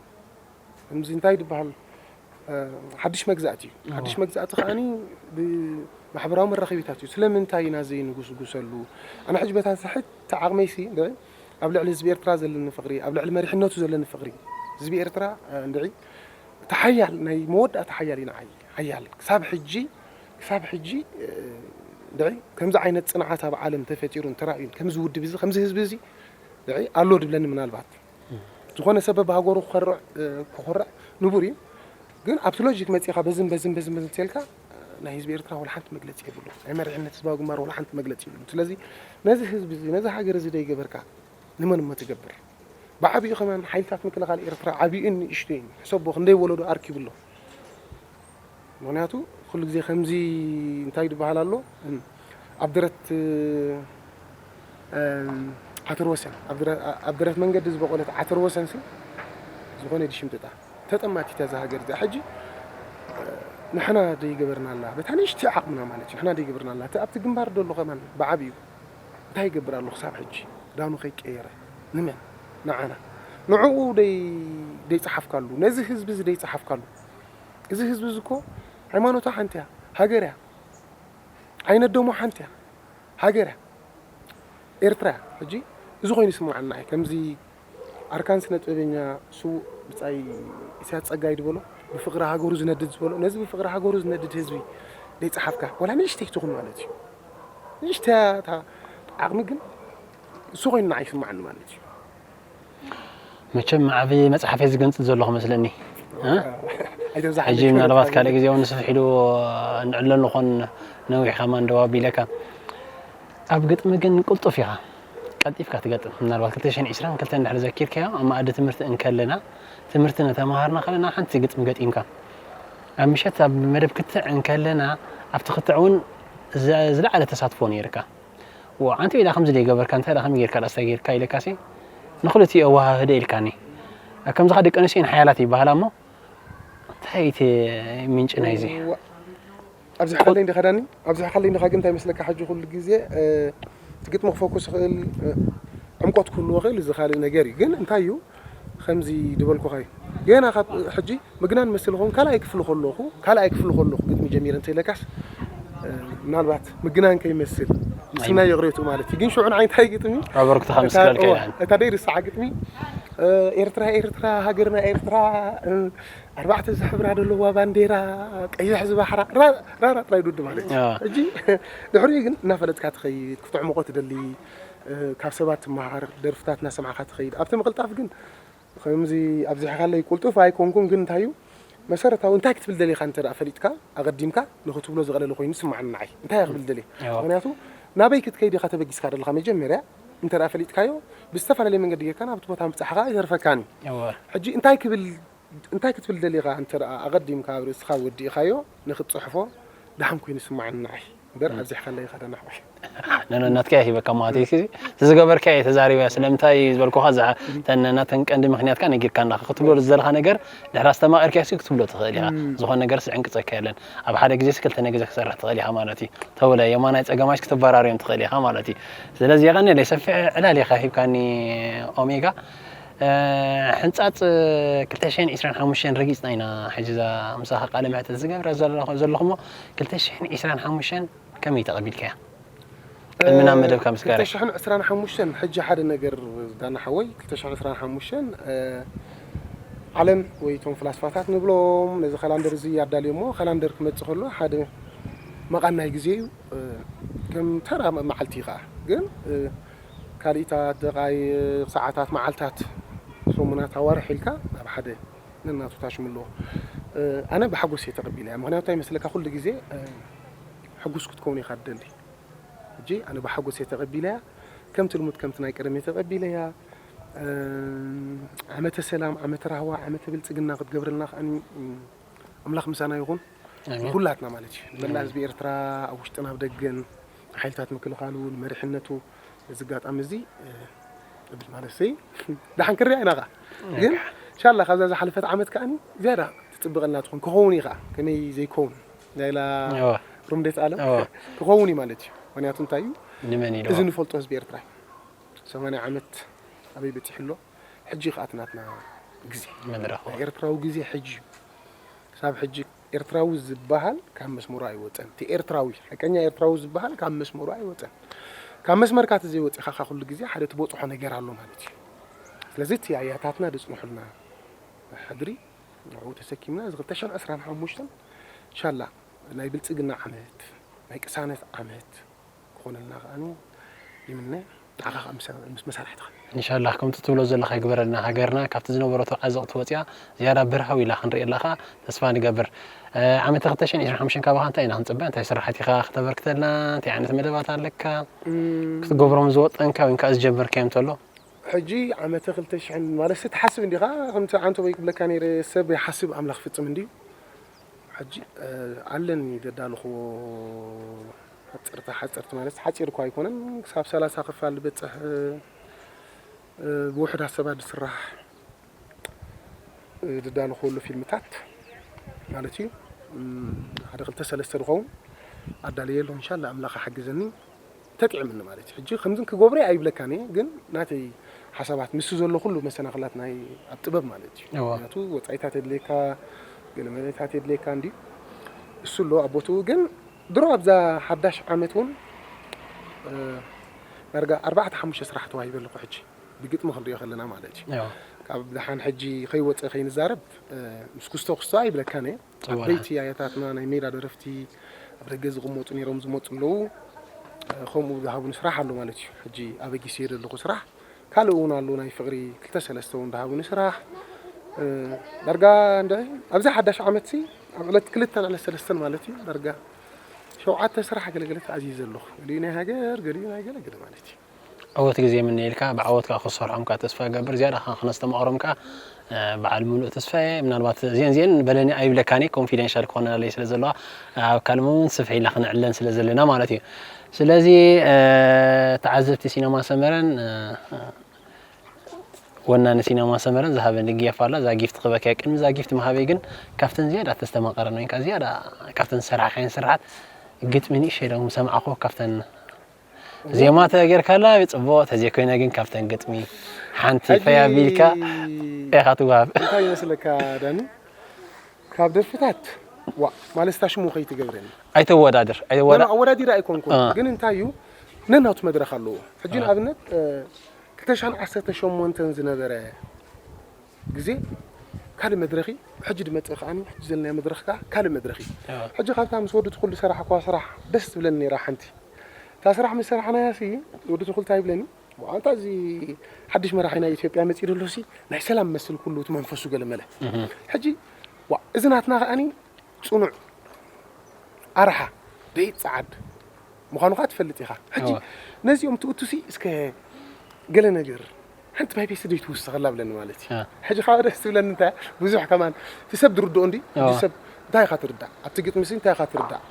ከምዚ እንታይ ዝበሃል፣ እ፣ ሓድሽ መግዛእቲ እዩ። ሓድሽ መግዛእቲ ከኣኒ ብማሕበራዊ መራኸቢታት እዩ። ስለምንታይ ኢና ዘይንጉስጉሰሉ? ኣነ ሕጂ በታ ትሕቲ ዓቕመይሲ፣ እንድዒ፣ ኣብ ልዕሊ ህዝቢ ኤርትራ ዘለኒ ፍቕሪ፣ ኣብ ልዕሊ መሪሕነቱ ዘለኒ ፍቕሪ፣ ህዝቢ ኤርትራ፣ እ፣ እንድዒ፣ እቲ ሓያል ናይ መወዳእታ ሓያል እዩ ንዓይ። ሓያል ክሳብ ሕጂ፣ ክሳብ ሕጂ፣ እ፣ እንድዒ፣ ከምዚ ዓይነት ጽንዓት ኣብ ዓለም ተፈጢሩን ተራእዩን፣ ከምዚ ውድብ እዚ፣ ከምዚ ህዝቢ እዚ፣ እንድዒ፣ ኣሎ ድብለኒ ምናልባት። ዝኾነ ሰብ በብሃገሩ ክኸርዕ፣ እ፣ ክኾርዕ ንቡር እዩ። ግን ኣብቲ ሎጂክ መጺኻ በዝን በዝን በዝን በዝን ተልካ፣ እ፣ ናይ ህዝቢ ኤርትራ ወላ ሓንቲ መግለጺ የብሉ። ናይ መሪሕነት ህዝባዊ ግንባር ወላ ሓንቲ መግለጺ የብሉ። ስለዚ ነዚ ህዝቢ እዚ፣ ነዚ ሃገር እዚ ደይገበርካ ንመን እሞ ትገብር? ብዓቢኡ ከማን ሓይልታት ምክልኻል ኤርትራ ዓቢኡን ንእሽቶይን ሕሰቦ ክንደይ ወለዶ ኣርኪቡ ኣሎ። ምኽንያቱ ኩሉ ግዜ ከምዚ እንታይ ዝበሃል ኣሎ፣ እም፣ ኣብ ደረት፣ እም፣ ዓተር ወሰን፣ ኣብ ደረ-፣ ኣብ ደረት መንገዲ ዝበቖለት ዓተር ወሰንሲ ዝኾነ ድሽምጥጣ ተጠማቲት እያ እዛ ሃገር እዚኣ። ሕጂ፣ እ፣ ንሕና ደይገበርናላ፣ በታ ንእሽቲ ዓቕምና ማለት እዩ፣ ንሕና ደይገበርናላ፣ እቲ ኣብቲ ግንባር ደሎ ከማን ብዓቢኡ እንታይ ይገብር ኣሎ ክሳብ ሕጂ? ክዳኑ ከይቀየረ። ንመን? ንዓና። ንዕኡ ደይ-፣ ደይጸሓፍካሉ፣ ነዚ ህዝቢ እዚ ደይጸሓፍካሉ። እዚ ህዝቢ እዚ እኮ ሃይማኖቱ ሓንቲ እያ፣ ሃገር እያ። ዓይነት ደሞ ሓንቲ እያ፣ ሃገር እያ፣ ኤርትራ እያ። ሕጂ እዚ ኮይኑ ይስምዓና እዩ። ከምዚ ኣርካን ስነ ጥበበኛ ስዉእ ብጻይ ኢሳያስ ጸጋይ ዝበሎ፣ ብፍቕሪ ሃገሩ ዝነድድ ዝበሎ፣ ነዚ ብፍቕሪ ሃገሩ ዝነድድ ህዝቢ ደይጸሓፍካ፣ ወላ ንእሽተይ ትኹን ማለት እዩ። ንእሽተይ እያ እታ ዓቕሚ፣ ግን እሱ ኮይኑ ንዓይ ይስምዓኒ ማለት እዩ። መቸም ዓቢ መጽሓፍ እየ ዝገንጽል ዘለኹ መስለኒ። እ? ኣይተብዛሓለይ ሕጂ ምናልባት ካልእ ግዜ እውን ስፍሕ ኢሉ ንዕለሉ ኾን ነዊሕ ከማን ደው ኣቢለካ። ኣብ ግጥሚ ግን ቅልጡፍ ኢኻ። ቀልጢፍካ ትገጥም። ምናልባት ክልተ ሽሕን ዕስራን ክልተን እንድሕር ዘኪርካዮ፣ ኣብ መኣዲ ትምህርቲ እንከለና፣ ትምህርቲ ነተማሃርና ከለና ሓንቲ ግጥሚ ገጢምካ። ኣብ ምሸት ኣብ መደብ ክትዕ እንከለና፣ ኣብቲ ክትዕ እውን ዘ-፣ ዝለዓለ ተሳትፎ ነይርካ። ዋ፣ ኣንቲ ኢላ ከምዚ ዘይገበርካ፣ እንታይ ደኣ ከመይ ጌርካ ደኣ ስታይ ጌርካ ኢለካሲ፣ ንኽልቲኡ ኣወሃህደ ኢልካኒ። ከምዚ ኸኣ ደቂ ኣንስትዮ ሓያላት ይበሃላ እሞ፣ እንታይ እቲ ምንጪ ናይዚ? ዋ፣ ኣብዚሕካለይ እንዲኻ ዳኒ፣ ኣብዚሕካለይ እንዲኻ። ግን እንታይ መስለካ፣ ሕጂ ኩሉ ግዜ፣ እ፣ እቲ ግጥሚ ክፈኩስ ይኽእል፣ እ፣ ዕምቆት ክህልዎ ይኽእል፣ እዚ ካልእ ነገር እዩ። ግን እንታይ እዩ፣ ከምዚ ዝበልኩኻ እዩ። ገና ካብ ሕጂ ምግናን መስል ኸውን ካልኣይ ክፍሊ ከለኹ፣ ካልኣይ ክፍሊ ከለኹ ግጥሚ ጀሚረ እንተኢለካስ፣ እ፣ ምናልባት ምግናን ከይመስል ምስናይ ይቕሬቱ ማለት እዩ። ግን ሽዑ ንዓይ እንታይ ግጥሚ? ኣበርክቶ ከም እታ፣ ስክራል እዋ፣ ከይልዓል። እታ ደይርስዓ ግጥሚ፣ እ፣ ኤርትራ፣ ኤርትራ፣ ሃገርና ኤርትራ፣ እ፣ ኣርባዕተ ዝሕብራ ዘለዋ ባንዴራ፣ ቀይሕ ዝባሕራ፣ ራ-፣ ራራ ጥራይ ድውድ ማለት እዩ። ኣዎ። ሕጂ ድሕሪኡ ግን እናፈለጥካ ትኸይድ፣ ክትዕምቆ ትደሊ፣ እ፣ ካብ ሰባት ትመሃር፣ ደርፍታት እናሰማዕካ ትኸይድ። ኣብቲ ምቕልጣፍ ግን ከምዚ ኣብዚሕካለይ ቅልጡፍ ኣይኮንኩን፣ ግን እንታይ እዩ መሰረታዊ እንታይ ክትብል ደሊኻ እንተ ደኣ ፈሊጥካ፣ ኣቐዲምካ ንኽትብሎ ዝቐለለ ኮይኑ ይስምዓኒ ንዓይ። እንታይ እያ ክብል ደልየ? እዎ። ምኽንያቱ ናበይ ክትከይድ ኢኻ ተበጊስካ ደለኻ? መጀመርያ እንተ ደኣ ፈሊጥካዮ፣ ብዝተፈላለየ መንገዲ ጌርካ ናብቲ ቦታ ምብጻሕኻ ኣይተርፈካን እዩ። እዎ። ሕጂ እንታይ ክብል፣ እንታይ ክትብል ደሊኻ እንተ ደኣ ኣቐዲምካ ኣብ ርእስኻ ወዲእኻዮ፣ ንኽትጽሕፎ ደሓን ኮይኑ ይስምዓኒ ንዓይ። እምበር ኣብዚሕካለይ ኢኻ ዳና ሓወይ። ነነ ናትካ እየ ሂበካ ማለት እዩ። እቲ ዝገበርካዮ እየ ተዛሪበ። ስለምንታይ ዝበልኩኻ፣ እዛ፣ እተን ናተን ቀንዲ ምኽንያትካ ነጊርካና። ክትብሎ ዝደለኻ ነገር ድሕሪ ኣስተማቒርካዮሲ ክትብሎ ትኽእል ኢኻ። እም። ዝኾነ ነገርስ ዕንቅጸካ የለን። ኣብ ሓደ ግዜሲ ክልተ ነገር ክትሰርሕ ትኽእል ኢኻ ማለት እዩ። ተውለ የማናይ ጸገማይስ ክትበራርዮም ትኽእል ኢኻ ማለት እዩ። ስለዚ የቐንየለይ፣ ሰፊሕ ዕላል ኢኻ ሂብካኒ ኦሜጋ። እ፣ ሕንጻጽ ክልተ ሽሕን ዕስራን ሓሙሽተን ረጊጽና ኢና። ሕጂ እዛ ምሳኻ ቃለ መሕትት ዝገብራ ዘለኹ-፣ ዘለኹሞ ክልተ ሽሕን ዕስራን ሓሙሽተን ከመይ ተቐቢልካያ? ቅድሚ ናብ መደብካ ምስጋር። ክልተ ሽሕን ዕስራን ሓሙሽተን ሕጂ ሓደ ነገር ዳና ሓወይ፣ ክልተ ሽሕን ዕስራን ሓሙሽተን፣ እ፣ ዓለም ወይ እቶም ፍላስፋታት ንብሎም ነዚ ካላንደር እዚ ኣዳልዮሞ፣ ካላንደር ክመጽእ ከሎ ሓደ መቓናይ ግዜ እዩ። እ፣ ከም ተራ መ-፣ መዓልቲ እዩ ኸዓ። ግን፣ እ፣ ካልኢታት፣ ደቓይቕ፣ ሰዓታት፣ መዓልታት፣ ሰሙናት፣ ኣዋርሕ ኢልካ ናብ ሓደ ነናቱ ታሽሙ ኣለዎ። እ፣ ኣነ ብሓጎስ እየ ተቐቢለያ። ምኽንያቱ እንታይ ይመስለካ፣ ኩሉ ግዜ፣ እ፣ ሕጉስ ክትከውን ኢኻ ትደሊ። ሕጂ ኣነ ብሓጎስ እየ ተቐቢለያ። ከምቲ ልሙድ ከምቲ ናይ ቀደም እየ ተቐቢለያ። ዓመተ ሰላም፣ ዓመተ ራህዋ፣ ዓመተ ብልጽግና ክትገብረልና ከኣኒ ኣምላኽ ምሳና ይኹን። ኩላትና ማለት እዩ፣ ንመላእ ህዝቢ ኤርትራ፣ ኣብ ውሽጥን ኣብ ደገን፣ ሓይልታት ምክልኻሉ፣ ንመሪሕነቱ፣ እዚ ኣጋጣሚ እዚ እብል ማለት ሰይ ደሓን ክርያ ኢና ኸዓ። ግን ኢንሻላ ካብዛ ዝሓለፈት ዓመት ከኣኒ ዝያዳ ትጽብቐልና ትኾን፣ ክኸውን እዩ ኸዓ፣ ከመይ ዘይከውን ናይላ ሩምዴት ኣለም ክኸውን እዩ ማለት እዩ። ምክንያቱ እንታይ እዩ፣ እዚ ንፈልጦ ህዝቢ ኤርትራ እዩ። ሰማንያ ዓመት ኣበይ በጺሑ ኣሎ? ሕጂ ከኣ እቲ ናትና ግዜ፣ መድረኽ። ናይ ኤርትራዊ ግዜ ሕጂ እዩ። ክሳብ ሕጂ ኤርትራዊ ዝበሃል ካብ መስመሩ ኣይወጸን። እቲ ኤርትራዊ፣ ሓቀኛ ኤርትራዊ ዝበሃል ካብ መስመሩ ኣይወጸን። ካብ መስመርካ ተዘይወጺኻ ከኣ ኩሉ ግዜ ሓደ ትበጽሖ ነገር ኣሎ ማለት እዩ። ስለዚ እቲ ኣያታትና ዘጽንሑልና ሕድሪ ንዕኡ ተሰኪምና እዚ ክልተ ሽሕን ዕስራን ሓሙሽተን ኢንሻላ ናይ ብልጽግና ዓመት፣ ናይ ቅሳነት ዓመት ክኾነልና ከኣ ይምነ። ንዓኻ ከኣ ምስ መሳርሕትኻ። ኢንሻላህ ከምቲ ትብሎ ዘለኻ ይግበረልና። ሃገርና ካብቲ ዝነበረቶ ዓዘቕቲ ወፂኣ ዝያዳ ብርሃው ኢላ ክንርእየላ ከኣ ተስፋ ንገብር። ዓመተ ክልተ ሽሕን ዕስራን ሓሙሽተን ካባኻ እንታይ ኢና ክንፅበ? እንታይ ስራሓት ኢኻ ክተበርክተልና? እንታይ ዓይነት መደባት ኣለካ ክትገብሮም ዝወጠንካ ወይ ከዓ ዝጀመርካዮም እንተሎ? ሕጂ ዓመተ ክልተ ሽሕን ማለት ትሓስብ እንዲኻ ከምቲ ዓንተቦይ ክብለካ ነይረ፣ ሰብ ይሓስብ ኣምላኽ ፍጽም እንድዩ። ሕጂ ኣለኒ ዘዳለኽዎ ሓፀርቲ ሓፀርቲ ማለት ሓፂር እኳ ኣይኮነን፣ ክሳብ ሰላሳ ክፋል ዝበፅሕ ብውሑዳት ሰባት ዝስራሕ ዝዳለኽዎ ኣሎ ፊልምታት ማለት እዩ። ሓደ ክልተ ሰለስተ ዝኸውን ኣዳልየ ኣለኹ። እንሻላ ኣምላኽ ሓግዘኒ ተጥዕምኒ ማለት እዩ። ሕጂ ከምዝን ክገብሮ ኣይብለካን እየ፣ ግን ናተይ ሓሳባት ምስ ዘሎ ኩሉ መሰናኽላት ናይ ኣብ ጥበብ ማለት እዩ። ምክንያቱ ወፃኢታት የድልየካ፣ ገለ መለታት የድልየካ እንድዩ። እሱ ኣሎ ኣብ ቦትኡ። ግን ድሮ ኣብዛ ሓዳሽ ዓመት እውን ዳርጋ ኣርባዕተ ሓሙሽተ ስራሕ ተዋሂበ ኣለኹ። ሕጂ ብግጥሚ ክንሪኦ ከለና ማለት እዩ። ካብ ደሓን ሕጂ ከይወፀ ከይንዛረብ ምስ ኩስቶ ኩስቶ ኣይብለካን እየ። ዓበይቲ ኣያታትና ናይ ሜዳ ደረፍቲ ኣብ ደገ ዝቕመጡ ነይሮም ዝመፁ ኣለዉ። ከምኡ ዝሃቡኒ ስራሕ ኣሎ ማለት እዩ። ሕጂ ኣበጊሰ ዘለኹ ስራሕ ካልእ እውን ኣሎ፣ ናይ ፍቕሪ ክልተ ሰለስተ እውን ዝሃቡኒ ስራሕ። ዳርጋ እንደ ኣብዚ ሓዳሽ ዓመት ሲ ኣብ ዕለት ክልተን ዕለት ሰለስተን ማለት እዩ ዳርጋ ሸውዓተ ስራሕ ገለገለ ተኣዚዘ ኣለኹ። ገሊኡ ናይ ሃገር፣ ገሊኡ ናይ ገለ ገለ ማለት እዩ። ዕወት ግዜ የምነየልካ፣ ብዓወት ከዓ ክትሰርሖም ከዓ ተስፋ እገብር። ዝያዳ ከዓ ክነስተማቕሮም ከዓ በዓል ሙሉእ ተስፋ እየ። ምናልባት እዚአን እዚአን በለኒ ኣይብለካን እየ፣ ኮንፊደንሻል ክኾነለይ ስለ ዘለዋ ኣብ ካልእ እውን ስፍሕ ኢልና ክነዕለን ስለ ዘለና ማለት እዩ። ስለዚ ተዓዘብቲ ሲነማ ሰመረን ወናኒ ሲነማ ሰመረን ዝሃበኒ ጊፍ ኣላ። እዛ ጊፍት ክበክያ፣ ቅድሚ እዛ ጊፍት ምሃበይ ግን ካብተን ዝያዳ ተስተማቐረን ወይ ከዓ ዝያዳ ካብተን ዝሰራሕካየን ስራሓት ግጥሚ ንእሽተይ ዶ ምሰማዕኹ ካብተን ዜማ ተጌርካላ ጽቡቕ ተዘይኮይነ ግን ካብተን ግጥሚ ሓንቲ ፈይ ኣቢልካ ኢኻ ትወሃብ። እንታይ ይመስለካ ዳኒ? ካብ ደርፍታት ዋ ማለት ስታ ሽሙ ከይትገብረኒ። ኣይተወዳድር፣ ኣይወዳ- ኣወዳዲር ኣይኮንኩን። ግን እንታይ እዩ ነናቱ መድረኽ ኣለዎ። ሕጂ ንኣብነት ክልተ ሽሕን ዓሰርተ ሸሞንተን ዝነበረ ግዜ ካልእ መድረኽ እዩ። ሕጂ ድመጽእ ከኣ ሕጂ ዘለናዮ መድረኽ ከኣ ካልእ መድረኽ እዩ። ሕጂ ካብታ ምስ ወዲ ትኹል ዝሰራሕኳ ስራሕ ደስ ትብለኒ ነይራ ሓንቲ። እታ ስራሕ ምስ ሰራሕናያ ሲ ወዲ ትኹል እንታይ ይብለኒ? ኣንታ እዚ ሓድሽ መራሒ ናይ ኢትዮጵያ መጺኡ ዘሎ ሲ ናይ ሰላም መስል ኩሉ እቲ መንፈሱ ገለመለ። ሕጂ ዋ እዚ ናትና ከኣኒ ጽኑዕ ኣርሓ ደይ ጸዓድ ምዃኑ ኸዓ ትፈልጥ ኢኻ። ሕጂ ነዚኦም ትእቱ ሲ እስከ ገለ ነገር ሓንቲ ባይ ቤት ስደይ ትውስኸላ ብለኒ ማለት እዩ። ሕጂ ካብ ደስ ትብለኒ እንታይ ብዙሕ ከማን እቲ ሰብ ዝርድኦ እንዲ እዚ ሰብ እንታይ ኢኻ ትርዳእ ኣብቲ ግጥሚ ሲ እንታይ ኢኻ ትርዳእ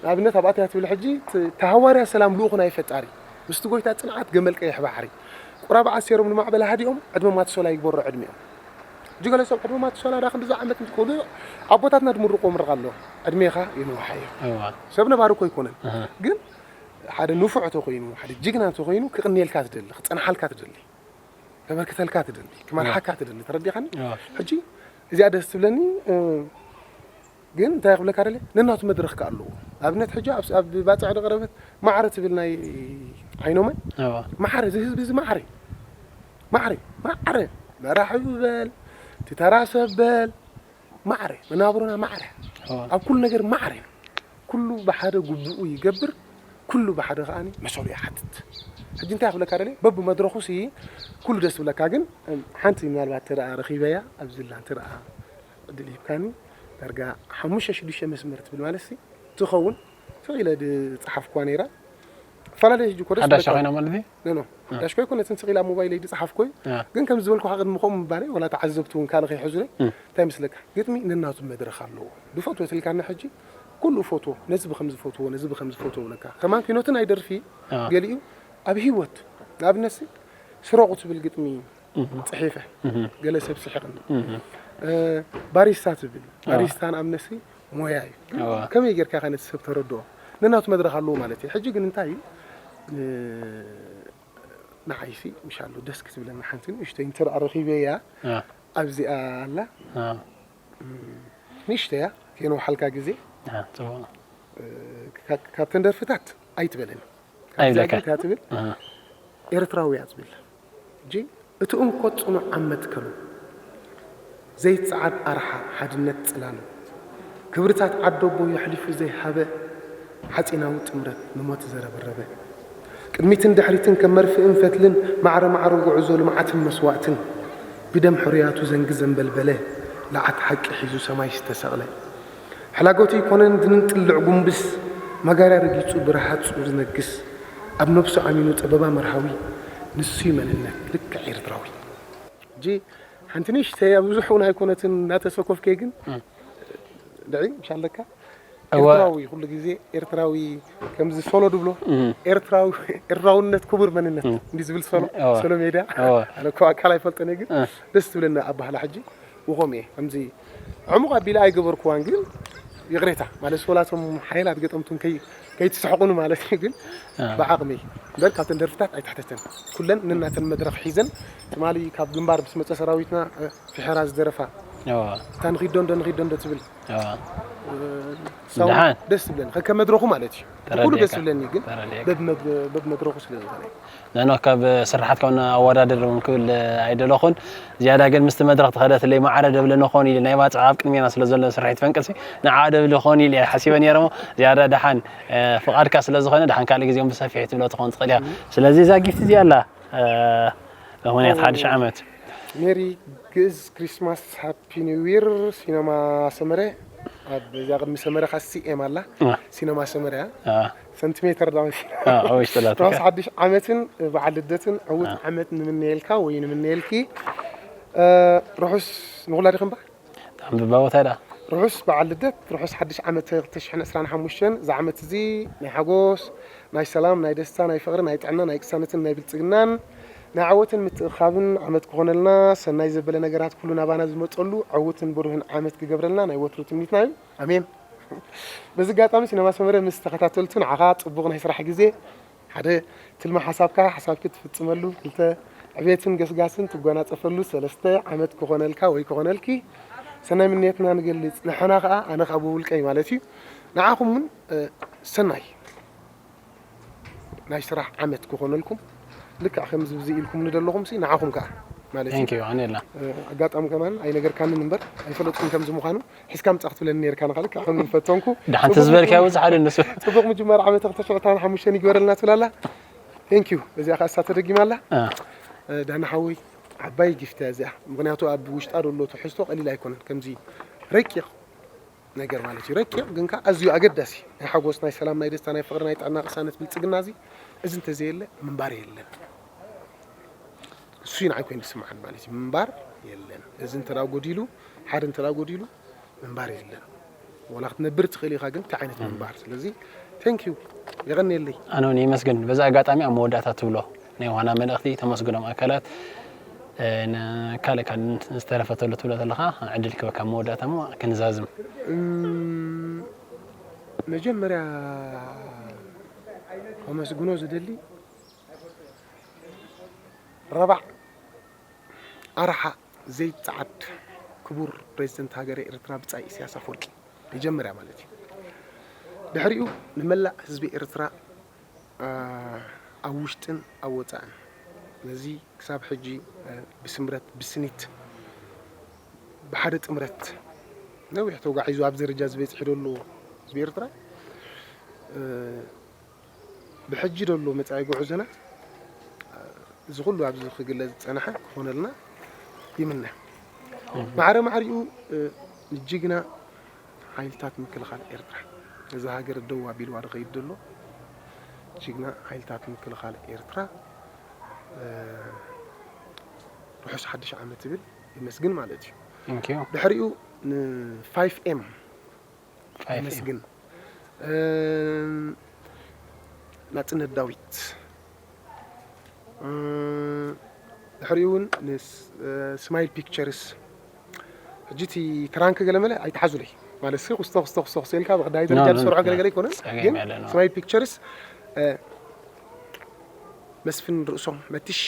ንኣብነት ኣብኣትያ ትብል ሕጂ ተሃዋርያ ሰላም ልኡኹ ናይ ፈጣሪ ምስቲ ጎይታ ጽንዓት ገመል ቀይሕ ባሕሪ ቁራብ ዓሲሮም ንማዕበል ሃዲኦም ዕድመ ማትሶላ ይግበሮ ዕድሚኦም ሕጂ ገለ ሰብ ዕድመ ማትሶላ ዳ ክንድዚ ዓመት እንትኮሉ ኣቦታትና ድምርቆ ምርቃ ኣሎ ዕድሜኻ ይንውሓዮ ሰብ ነባሪ እኮ ኣይኮነን ግን ሓደ ንፉዕ ተኮይኑ ሓደ ጅግና ተኮይኑ ክቅንየልካ ትደሊ ክጸንሓልካ ትደሊ ተበርክተልካ ትደሊ ክመርሓካ ትደሊ ተረዲኻኒ ሕጂ እዚኣ ደስ ትብለኒ ግን እንታይ ክብለካ ደለ ነናቱ መድረኽ ከ ኣለዎ ኣብነት ሕጂ ኣብ ባፅዕ ደቀረበት ማዕረ ትብል ናይ ዓይኖመ ማዕረ እዚ ህዝቢ እዚ ማዕረ ማዕረ ማዕረ መራሒ በል ትተራ ሰብ በል ማዕረ መናብሮና ማዕረ ኣብ ኩሉ ነገር ማዕረ ኩሉ ብሓደ ጉቡኡ ይገብር ኩሉ ብሓደ ከዓኒ መሰሉ ይሓትት ሕጂ እንታይ ክብለካ ደለ በብመድረኹ ሲ ኩሉ ደስ ትብለካ ግን ሓንቲ ምናልባት ተደኣ ረኺበያ ኣብዚ ላ እንተ ደኣ ዕድል ሂብካኒ ዳርጋ ሓሙሽተ ሽዱሽተ መስመር ትብል ማለት ሲ ትኸውን ስቕ ኢለ ዝፀሓፍኩዋ ነይራ ፈላለየ ሕጂ እኮ ደስ ሓዳሽ ዝብለካ ኮይና ማለት እዩ። ኖ ኖ ሓዳሽ ኮይ ኮነትን ስቕ ኢላ ሞባይለይ ዝፀሓፍኮይ። አ። ግን ከም ዝበልኩ ቅድሚ ከምኡ ምባለይ ዋላ ተዓዘብቲ እውን ካልእ ከይሕዙለይ እንታይ ምስለካ? ግጥሚ ነናቱ መድረኽ ኣለዎ። ድፈትዎ ትልካና ሕጂ ኩሉ ፈትዎ፣ ነዚ ብከምዚ ፈትዎ፣ ነዚ ብከምዚ ፈትዎ ብለካ። ከማን ፊኖትን ኣይደርፊ አ። ገሊኡ ኣብ ህይወት ንኣብነት ስረቑ ትብል ግጥሚ ፅሒፈ ገለ ሰብ ስሕቕኒ። ባሪስታ ትብል ባሪስታ ንኣብነት ሞያ እዩ። ከመይ ጌርካ ከ ነቲ ሰብ ተረድኦ? ነናቱ መድረኽ ኣለዎ ማለት እዩ። ሕጂ ግን እንታይ እዩ ንዓይሲ ምሻሉ ደስ ክትብለና ሓንቲ ንእሽተይ እንተ ረኺበያ ኣብዚኣ ኣላ ንእሽተያ ከይነውሓልካ ግዜ ጽቡቕ ካብተን ደርፍታት ኣይትበለኒ ኣይብለካ ትብል ኤርትራዊ እያ ትብል እጂ እቲ እንኮ ጽኑዕ ኣብ መትከሉ ዘይጸዓድ ኣርሓ ሓድነት ጽላሉ ክብርታት ዓደቦ የሕሊፉ ዘይሃበ ሓጺናዊ ጥምረት ንሞት ዘረብረበ ቅድሚትን ድሕሪትን ከም መርፍእን ፈትልን ማዕረ ማዕረ ጉዕዞ ልምዓትን መስዋእትን ብደም ሕሩያቱ ዘንጊ ዘንበልበለ ለዓት ሓቂ ሒዙ ሰማይ ዝተሰቕለ ሕላጎቱ ይኮነን ዝንጥልዕ ጉንብስ ማጋርያ ረጊጹ ብረሃጹ ዝነግስ ኣብ ነብሱ ኣሚኑ ጸበባ መርሃዊ ንሱዩ መንነት ልክዕ ኤርትራዊ እጂ ሓንቲ ንእሽተይ ኣብ ብዙሕ እውን ኣይኮነትን እናተሰኮፍከ ግን ድዒ ምሻለካ እወ። ኤርትራዊ ኩሉ ግዜ ኤርትራዊ ከምዚ ሶሎ ድብሎ ኤርትራዊ ኤርትራውነት ክቡር መንነት እንዲ ዝብል ሶሎ እወ። ሶሎ ሜድያ እወ። ኣነ እኮ ኣካል ኣይፈልጠን እየ ግን እ። ደስ ትብለኒ ኣባህላ ሕጂ ውኾም እየ ከምዚ ዕሙቕ ኣቢለ ኣይገበርኩዋን ግን ይቕሬታ ማለት ሶላቶም ሓይላት ገጠምቱን ከይ ከይትስሕቑኒ ማለት እዩ ግን ብዓቕሚ እምበር ካብተን ደርፍታት ኣይትሕተተን ኩለን ነናተን መድረኽ ሒዘን ትማሊ ካብ ግንባር ምስ መፀ ሰራዊትና እ፣ ፍሕራ ዝደረፋ እወ። እታ ንኺዶ እንዶ ንኺዶ እንዶ ትብል እወ። ሳውንድ ደሓን። ደስ ትብለኒ ከከም መድረኹ ማለት እዩ ብኩሉ ደስ ተረዲእካ። ትብለኒ ግን ተረዲእካ። በብ- በብ መድረኹ ስለ ዝኾነ እዩ ንሕና ካብ ስርሓት ካብ ኣወዳድር እውን ክብል ኣይደለኹን ዝያዳ ግን ምስቲ መድረኽ ተኸደትለይ ማዕረ ደብለ ንኾን ኢለ ናይ ባፅዕ ኣብ ቅድሜና ስለ ዘሎ ስርሒት ፈንቅልሲ ንዓ ደብለ ኾን ኢለ ሓሲበ ነይረ እሞ ዝያዳ ደሓን ፍቓድካ ስለ ዝኾነ ደሓን ካልእ ግዜ እውን ብሰፊሕ ትብሎ ትኾን ትኽእል እያ ስለዚ እዛ ጊፍት እዚኣ ኣላ ምኽንያት ሓድሽ ዓመት ሜሪ ግእዝ ክሪስማስ ሃፒ ኒው ይር ሲነማ ሰመረ ኣብ እዛ ቅድሚ ሰመረ ካሲ ኤም ኣላ እ። ሲነማ ሰመረ እያ እ፣ ሰንቲሜተር ዳውን እ፣ ኣብ ውሽጢ ላትካ። ርሑስ ሓድሽ ዓመትን በዓል ልደትን ዕዉት ዓመት ንምነየልካ ወይ ንምነየልኪ እ፣ ርሑስ ንኹላ ዲኽምባ ተንብባ ቦታ ዳ ርሑስ በዓል ልደት ርሑስ ሓድሽ ዓመት ክልተ ሽሕን ዕስራን ሓሙሽተን እዚ ዓመት እዚ ናይ ሓጎስ ናይ ሰላም ናይ ደስታ ናይ ፍቕሪ ናይ ጥዕና ናይ ቅሳነትን ናይ ብልፅግናን ናይ ዓወትን ምትእኻብን ዓመት ክኾነልና ሰናይ ዘበለ ነገራት ኩሉ ናባና ዝመፀሉ ዕዉትን ብሩህን ዓመት ክገብረልና ናይ ወትሩ ትምኒትና እዩ ኣሜን በዚ ኣጋጣሚ ሲነማ ሰመረ ምስ ተኸታተልቱ ንዓኻ ፅቡቕ ናይ ስራሕ ግዜ ሓደ ትልሚ ሓሳብካ ሓሳብኪ ትፍፅመሉ ክልተ ዕቤትን ገስጋስን ትጎናፀፈሉ ሰለስተ ዓመት ክኾነልካ ወይ ክኾነልኪ ሰናይ ምንየትና ንገልፅ ንሕና ከዓ ኣነ ከዓ ብውልቀይ ማለት እዩ ንዓኹም እውን እ፣ ሰናይ ናይ ስራሕ ዓመት ክኾነልኩም ልክዕ ከምዚ ብዚ ኢልኩም ንደለኹም ሲ ንዓኹም ከዓ ማለት እዩ ቴንክ ዩ ኣነ የላ እ፣ ኣጋጣሚ ከማን ኣይነገርካንን እምበር ኣይፈለጥኩም ከምዚ ምዃኑ ሒዝካ ምጻእ ክትብለኒ ነርካ ንኻ ልክዕ ከም ዝፈተንኩ ደሓንቲ ዝበልካዮ ብዙሕ ሓደ ንሱ ፅቡቅ ምጅማር ዓመተ ክልተ ሽዑ ዕስራን ሓሙሽተን ይግበረልና ትብላላ ቴንክ ዩ እዚኣ ከዓ እሳ ተደጊማ ኣላ እ፣ እ፣ ዳና ሓወይ ዓባይ ጊፍት እያ እዚኣ ምክንያቱ ኣብ ውሽጣ ዘሎ ትሕዝቶ ቀሊል ኣይኮነን ከምዚ ረቂቕ ነገር ማለት እዩ ረቂቕ ግን ከዓ ኣዝዩ ኣገዳሲ ናይ ሓጎስ ናይ ሰላም ናይ ደስታ ናይ ፍቅሪ ናይ ጥዕና ቅሳነት ብልፅግና እዚ እዚ እንተዘየለ ምንባር የለን እሱ እዩ ንዓይ ኮይኑ ዝስምዓኒ ማለት እዩ ምንባር የለን እዚ እንተ ጎዲሉ ሓደ እንተ ጎዲሉ ምንባር የለን ዋላ ክትነብር ትኽእል ኢኻ ግን እንታይ ዓይነት ምንባር ስለዚ ቴንክ ዩ የቐንየለይ ኣነ እውን የመስግን በዚ ኣጋጣሚ ኣብ መወዳእታ ትብሎ ናይ ዋና መልእኽቲ ተመስግኖም ኣካላት እ፣ ንካልእ ካልእ ዝተረፈተሉ ትብሎ ዘለኻ ዕድል ክበካ መወዳእታ ሞ ክንዛዝም እም፣ መጀመርያ ከመስግኖ ዝደሊ ረባዕ ኣርሓ ዘይጸዓድ ክቡር ፕሬዚደንት ሃገረ ኤርትራ ብጻይ ኢሳያስ ኣፈወርቂ መጀመርያ ማለት እዩ ድሕሪኡ ንመላእ ህዝቢ ኤርትራ እ፣ ኣብ ውሽጥን ኣብ ወጻእን ነዚ ክሳብ ሕጂ እ፣ ብስምረት ብስኒት ብሓደ ጥምረት ነዊሕ ተጓዒዙ ኣብ ደረጃ ዝበፅሒ ዘሎ ህዝቢ ኤርትራ እ፣ ብሕጂ ዘሎ መፃኢ ጉዕዞና እዚ ኩሉ ኣብዚ ክግለፅ ዝፀንሐ ክኾነልና ይምነ ማዕረ ማዕሪኡ እ፣ ንጅግና ሓይልታት ምክልኻል ኤርትራ እዛ ሃገር ደው ኣቢልዋ ዝኸይድ ዘሎ ጅግና ሓይልታት ምክልኻል ኤርትራ ርሑስ ሓድሽ ዓመት ይብል የመስግን ማለት እዩ። Thank you። ድሕሪኡ ን ፋይፍ ኤም Five M። የመስግን። ናጽነት ዳዊት ድሕሪኡ እውን ስማይል ፒክቸርስ። ሕጂ እቲ ክራንክ ገለመለ ኣይትሓዙለይ ማለት ሲ ኩስቶ ኩስቶ ኩስቶ ኩስቶ ኢልካ ብቀዳይ ደረጃ No, no, ዝሰርሖ no። ገለገለ ኣይኮነን። ጸገም ግን የለን። ስማይል ፒክቸርስ መስፍን ርእሶም መትሽ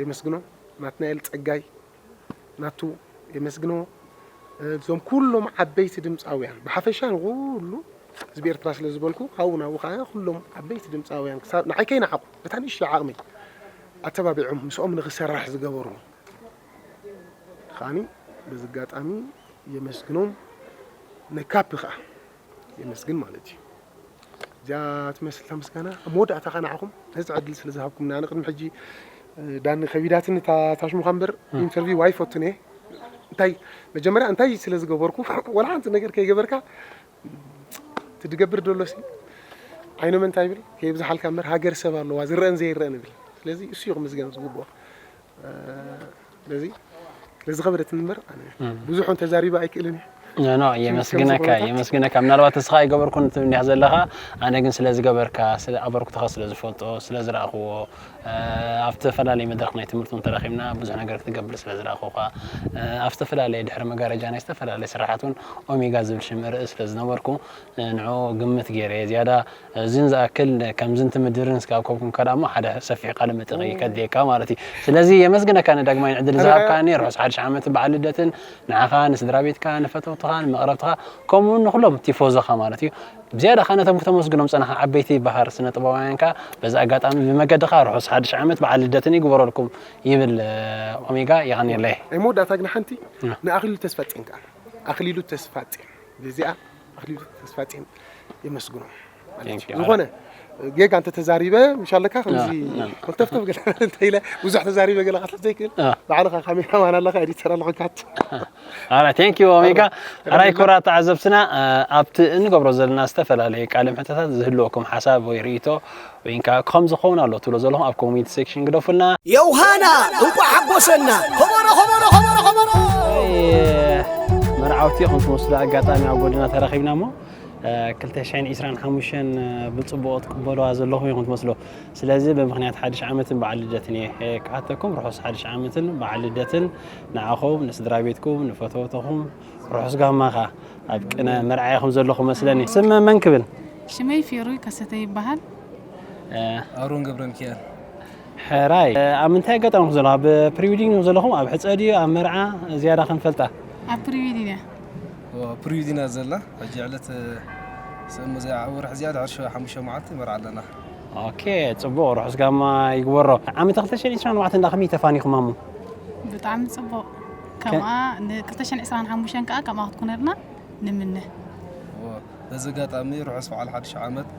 የመስግኖ። ናትናኤል ጸጋይ ናቱ የመስግኖ። እዞም ኩሎም ዓበይቲ ድምፃውያን ብሓፈሻ ንኩሉ ህዝቢ ኤርትራ ስለ ዝበልኩ ካብኡ ናብኡ ከዓ ኩሎም ዓበይቲ ድምፃውያን ክሳብ ንዓይ ከይነዓቑ በታ ንእሽቶ ዓቕመይ ኣተባቢዖም ምስኦም ንክሰራሕ ዝገበሩ ከዓኒ በዚ ኣጋጣሚ የመስግኖም። ነካፕ ከዓ የመስግን ማለት እዩ። እዚኣ ትመስል እታ ምስጋና። ኣብ መወዳእታ ከዓ ንዓኹም ነዚ ዕድል ስለ ዝሃብኩምና ኣነ ቅድሚ ሕጂ ዳኒ ከቢዳትኒ እታ ታሽሙኻ እምበር ኢንተርቪው ኣይፈቱን እየ። እንታይ መጀመርያ እንታይ ስለ ዝገበርኩ ወላ ሓንቲ ነገር ከይገበርካ ትድገብር ደሎሲ ዓይኖም እንታይ ይብል ከይብዝሓልካ እምበር ሃገር ሰብ ኣለዋ ዝረአን ዘይረአን ይብል። ስለዚ እሱ እዩ ክምስገን ዝግብኦ። ስለዚ ስለዚ ከበደትኒ እምበር ኣነ ብዙሕ እውን ተዛሪበ ኣይክእልን እየ። ኖ ኖ የመስግነካ የመስግነካ። ምናልባት እስኻ ኣይገበርኩን ትብል እንዲኻ ዘለኻ፣ ኣነ ግን ስለ ዝገበርካ፣ ስለ ኣበርክቶኻ ስለ ዝፈልጦ፣ ስለ ዝረኣኽዎ፣ ኣብ ዝተፈላለየ መድረኽ ናይ ትምህርቲ እውን ተራኺብና ብዙሕ ነገር ክትገብር ስለ ዝረኣኹኻ፣ ኣብ ዝተፈላለየ ድሕሪ መጋረጃ ናይ ዝተፈላለየ ስራሓት እውን ኦሜጋ ዝብል ሽም ርእስ ስለ ዝነበርኩ ንዕኡ ግምት ገይረ እየ ዝያዳ እዝን ዝኣክል ከምዝን ትምድርን ስጋብ ከብኩም ከዳሞ ሓደ ሰፊሕ ቃለ መጠይቅ ከድልየካ ማለት እዩ። ስለዚ የመስግነካ ንዳግማይ ዕድል ዝሃብካኒ ርሑስ ሓድሽ ዓመትን በዓል ልደትን ንዓኻ ንስድራ ቤትካ ንፈተውትኻ ንመቕረብትኻ ከምኡ እውን ንኩሎም ቲፎዞኻ ማለት እዩ። ብዝያዳ ከዓ ነቶም ክተመስግኖም ጸናኻ ዓበይቲ በሃር ስነ ጥበባውያን ከዓ በዚ ኣጋጣሚ ብመገድኻ ርሑስ ሓድሽ ዓመት በዓል ልደትን ይግበረልኩም ይብል ኦሜጋ። የቐንየለይ። ናይ መወዳእታ ግን ሓንቲ ንኣኽሊሉ ተስፋጽዮን ከዓ ኣኽሊሉ ተስፋጽዮን እዚኣ ኣኽሊሉ ተስፋጽዮን የመስግኖ። ዝኾነ ጌጋ እንተ ተዛሪበ ምሻለካ ከምዚ ኮልተፍተፍ ገለ እንተ ኢለ ብዙሕ ተዛሪበ ገለ ክትሕት ዘይክእል ባዕልኻ ካሜራማን ኣለኻ ኤዲተር ኣለኻ ካት ኣራ ቴንክ ዩ ኦሜጋ። ኣራይ ኩራ ተዓዘብትና ኣብቲ እንገብሮ ዘለና ዝተፈላለየ ቃለ ምሕተታት ዝህልወኩም ሓሳብ ወይ ርእይቶ ወይ ከዓ ከም ዝኸውን ኣሎ ትብሎ ዘለኹም ኣብ ኮሚኒቲ ሴክሽን ግደፉልና። ዮውሃና እንቋዕ ሓጎሰና። ኸበሮ ኸበሮ ኸበሮ ኸበሮ። መርዓውቲ ኢኹም ትመስሉ ኣጋጣሚ ኣብ ጎድና ተራኺብና እሞ ክልተ ሽሕን ዕስራን ሓሙሽተን ብፅቡቕ ትቅበልዋ ዘለኹም ኢኹም ትመስሉ። ስለዚ ብምኽንያት ሓድሽ ዓመትን በዓል ልደትን እየ ክሓተኩም። ርሑስ ሓድሽ ዓመትን በዓል ልደትን ንዓኹም ንስድራ ቤትኩም ንፈተውተኹም ርሑስ ጋማ ኸዓ ኣብ ቅነ መርዓ ኢኹም ዘለኹም መስለኒ። ስም መን ክብል? ሽመይ ፊሩ ከሰተ ይበሃል። ኣሮን ገብረሚካኤል። ሕራይ ኣብ ምንታይ ኣጋጣሚ ኢኹም ዘለኹም? ኣብ ፕሪዊዲንግ ኢኹም ዘለኹም? ኣብ ሕፀ ድዩ ኣብ መርዓ? ዝያዳ ክንፈልጣ። ኣብ ፕሪዊዲንግ እያ። ፕሪዊዲንግ እያ ዘላ። ሕጂ ዕለት ስእሙ እዚኣ ወርሒ እዚኣ ድሕሪ ሓሙሽተ መዓልቲ መርዓ ኣለና። ኦኬ ፅቡቕ ርሑስ ጋማ ይግበሮ። ዓመተ ክልተ ሽሕን ዕስራን ኣርባዕተን እንዳ ከመይ ተፋኒኹማ እሞ? ብጣዕሚ ፅቡቕ ከምኣ ን ክልተ ሽሕን ዕስራን ሓሙሽተን ከዓ ከምኣ ክትኩነልና ንምነ። በዚ ኣጋጣሚ ርሑስ በዓል ሓድሽ ዓመት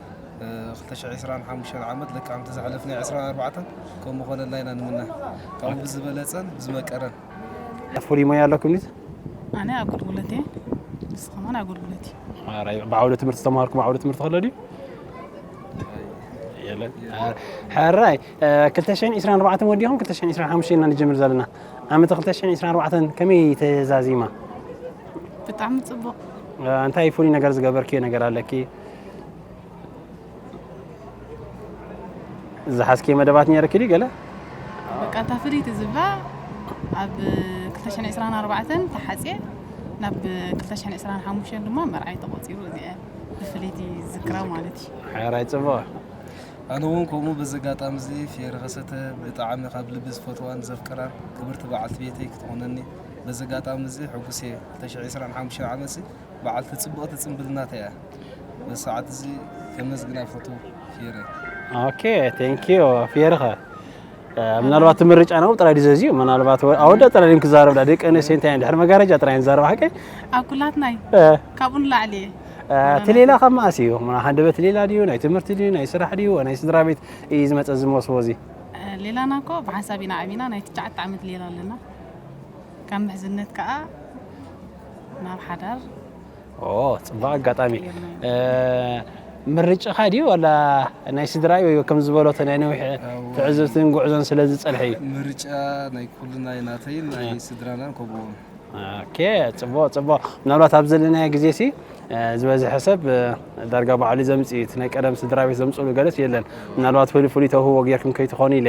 ክልተ ሽሕን ዕስራን ሓሙሽተን ዓመት ልክዕ ከምቲ ዘሕለፍናዮ ዕስራን ኣርባዕተን ከምኡ ኾነልና ኢና ንምነ። ካብኡ ብዝበለፀን ብዝመቀረን። ፍሉይ ሞያ ኣለኩም ድዩ? ኣነ ኣገልግሎት እየ። ንሱ ከማን ኣገልግሎት እዩ። ኣራይ ብዓውደ ትምህርቲ ዝተምሃርኩም ዓውደ ትምህርቲ ከሎ ድዩ? የለን። ሕራይ ክልተ ሽሕን ዕስራን ኣርባዕተን ወዲኹም ክልተ ሽሕን ዕስራን ሓሙሽተን ኢና ንጅምር ዘለና። ዓመት ክልተ ሽሕን ዕስራን ኣርባዕተን ከመይ ተዛዚማ? ብጣዕሚ ፅቡቕ። እንታይ ፍሉይ ነገር ዝገበርክዮ ነገር ኣለኪ? ዝሓዝክዮ መደባት ነይርኪ ድዩ ገለ? በቃ እታ ፍልይቲ ዝብላ ኣብ ክልተ ሽሕን ዕስራን ኣርባዕተን ተሓፅየ ናብ ክልተ ሽሕን ዕስራን ሓሙሽተን ድማ መርዓይ ተቖፂሩ እዚኣ ብፍልይቲ ዝዝክራ ማለት እዩ። ሕራይ ፅቡቕ። ኣነ እውን ከምኡ በዚ ኣጋጣሚ እዚ ፌሪ ከሰተ ብጣዕሚ ካብ ልቢ ዝፈትዋን ዘፍቅራን ክብርቲ በዓልቲ ቤተይ ክትኾነኒ በዚ ኣጋጣሚ እዚ ሕጉስ እየ። ክልተ ሽሕን ዕስራን ሓሙሽተን ዓመት እዚ በዓልቲ ፅብቕቲ ፅምብልናተይ እያ። በዚ ሰዓት እዚ ከመስግና እፈቱ ፊየረይ። ኦኬ ቴንክ ዩ ፊየርኸ ምናልባት እቲ ምርጫ ናብኡ ጥራይ ድዩ ዘዝዩ ምናልባት ኣወዳት ጥራይ ድዮም ክዛረብ ደቂ ኣንስትዮ እንታይ ድሕሪ መጋረጃ ጥራይ ንዛረብ ሓቀይ ኣብ ኩላትና እዩ ካብኡ ንላዕሊ እየ እቲ ሌላ ካብ መኣስ እዩ ሃንደበት ሌላ ድዩ ናይ ትምህርቲ ድዩ ናይ ስራሕ ድዩ ናይ ስድራ ቤት እዩ ዝመፀ እዚ መወስቦ እዚ ሌላና እኮ ብሓንሳብ ኢና ዓቢና ናይ ትሽዓተ ዓመት ሌላ ኣለና ካብ ምሕዝነት ከዓ ናብ ሓዳር ኦ ፅቡቅ ኣጋጣሚ ምርጫኻ ድዩ ዋላ ናይ ስድራይ ወይ ከም ዝበሎ እቲ ናይ ነዊሕ ትዕዝብትን ጉዕዞን ስለ ዝጸንሐ እዩ? ምርጫ ናይ ኩልና ናይ ናተይን ናይ ስድራናን ከምኡ እውን። ኦኬ፣ ጽቡቕ ጽቡቕ። ምናልባት ኣብ ዘለናዮ ግዜ ሲ ዝበዝሐ ሰብ ዳርጋ ባዕሉ ዘምጽእ እዩ። እቲ ናይ ቀደም ስድራ ቤት ዘምጽእሉ ገለስ የለን። ምናልባት ፍሉይ ፍሉይ ተውህቦ ጌርኩም ከይትኾኑ ኢለ።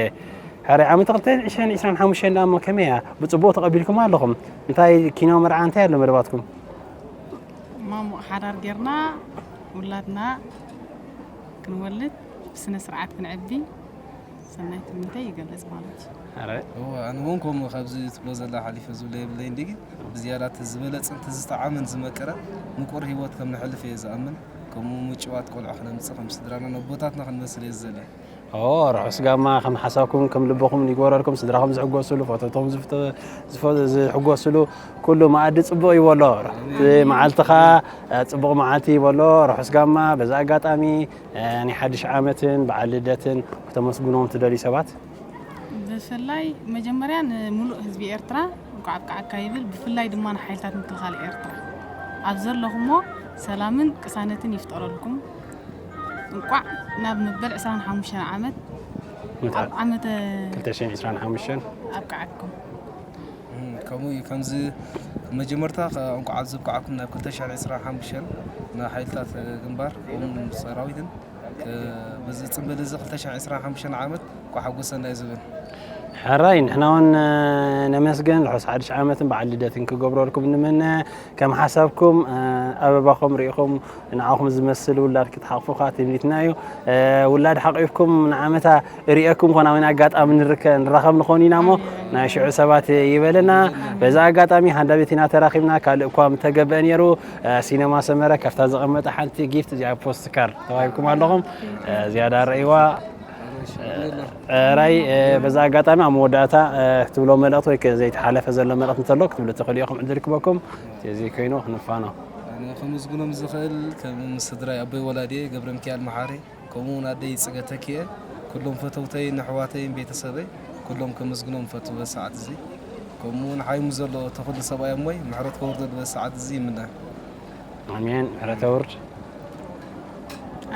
ሕራይ ዓመት ክልተ ሽሕን ዕስራን ሓሙሽተን ደኣ እሞ ከመይ እያ? ብጽቡቕ ተቐቢልኩም ኣለኹም። እንታይ ኪኖ መርዓ እንታይ ኣሎ መደባትኩም? ማሙቕ ሓዳር ጌርና ውላድና ክንወልድ ብስነ ስርዓት ክንዕቢ ሰናይ ትምኒተይ ይገልጽ ማለት እዩ። ሕራይ እወ ኣነ እውን ከምኡ ካብዚ ትብሎ ዘላ ሓሊፈ ዝብሎ የብለይ እንዲ ግን ብዝያዳ እቲ ዝበለጸን እቲ ዝጠዓመን ዝመቀረ ምቁር ህይወት ከም ንሕልፍ እየ ዝኣምን። ከምኡ ምጭዋት ቆልዑ ክነምጽእ ከም ስድራና ነቦታትና ክንመስል እየ ዝዘሊ። ኦ ርሑስ ጋማ ከም ሓሳብኩም ከም ልብኹም ይግበረልኩም ስድራኹም ዝሕጎስሉ ፈተውቶም ዝፍተ- ዝፈ- ዝሕጎስሉ ኩሉ መኣዲ ጽቡቕ ይበሎ እቲ መዓልትኻ ጽቡቕ መዓልቲ ይበሎ ርሑስ ጋማ በዚ ኣጋጣሚ ናይ ሓድሽ ዓመትን በዓል ልደትን ከተመስግኖም ትደልዩ ሰባት ብፍላይ መጀመርያ ንምሉእ ህዝቢ ኤርትራ እንኳዕ ኣብቃዓካ ይብል። ብፍላይ ድማ ንሓይልታት ምክልኻል ኤርትራ ኣብ ዘለኹሞ ሰላምን ቅሳነትን ይፍጠረልኩም። እንቋዕ ናብ መበል ዕስራን ሓሙሽተን ዓመት ኣብ ዓመተ 2025 ኣብቃዓኩም። ከምኡ እዩ። ከምዚ መጀመርታ እንቋዕ ኣብዚ ኣብቃዓኩም ናብ 2025 ንሓይልታት ግንባር ን ሰራዊትን በዚ ፅምብል እዚ 2025 ዓመት እንኳዕ ሓጎሰና እዩ ዝብል። ሕራይ ንሕና እውን ነመስገን ርሑስ ሓድሽ ዓመትን በዓል ልደትን ክገብረልኩም ንምነ ከም ሓሳብኩም ኣበባኹም ርኢኹም ንዓኹም ዝመስል ውላድ ክትሓቕፉ ከዓ ትምኒትና እዩ። ውላድ ሓቒፍኩም ንዓመታ ርእየኩም ኮን ኣበይን ኣጋጣሚ ንርከ ንራኸብ ንኾን ኢና እሞ ናይ ሽዑ ሰባት ይበለና። በዛ ኣጋጣሚ ሃንዳቤት ኢና ተራኺብና ካልእ እኳ ምተገበአ ነይሩ። ሲነማ ሰመረ ካብታ ዘቐመጠ ሓንቲ ጊፍት እዚኣ ፖስት ካርድ ተዋሂብኩም ኣለኹም። ዝያዳ ረእይዋ ራይ በዛ ኣጋጣሚ ኣብ መወዳእታ ክትብሎ መልእኽቲ ወይ ዘይተሓለፈ ዘሎ መልእኽቲ እንተሎ ክትብሉ ትኽእሉ ኢኹም ዕድል ክበኩም። እዚ ኮይኑ ክንፋኖ ኣነ ከመስግኖም ዝኽእል ከም ስድራይ ኣቦይ ወላዲየ ገብረ ሚካኤል መሓሪ ከምኡ እውን ኣደይ ይፅገ ተኪኤ ኩሎም ፈተውተይን ኣሕዋተይን ቤተሰበይ ኩሎም ከመስግኖም ፈቱ በሰዓት እዚ ከምኡ እውን ሓይሙ ዘሎ ተኽሉ ሰብኣይ እሞይ ምሕረት ከወርደሉ በሰዓት እዚ ይምነ። ኣሜን። ምሕረት ኣውርድ።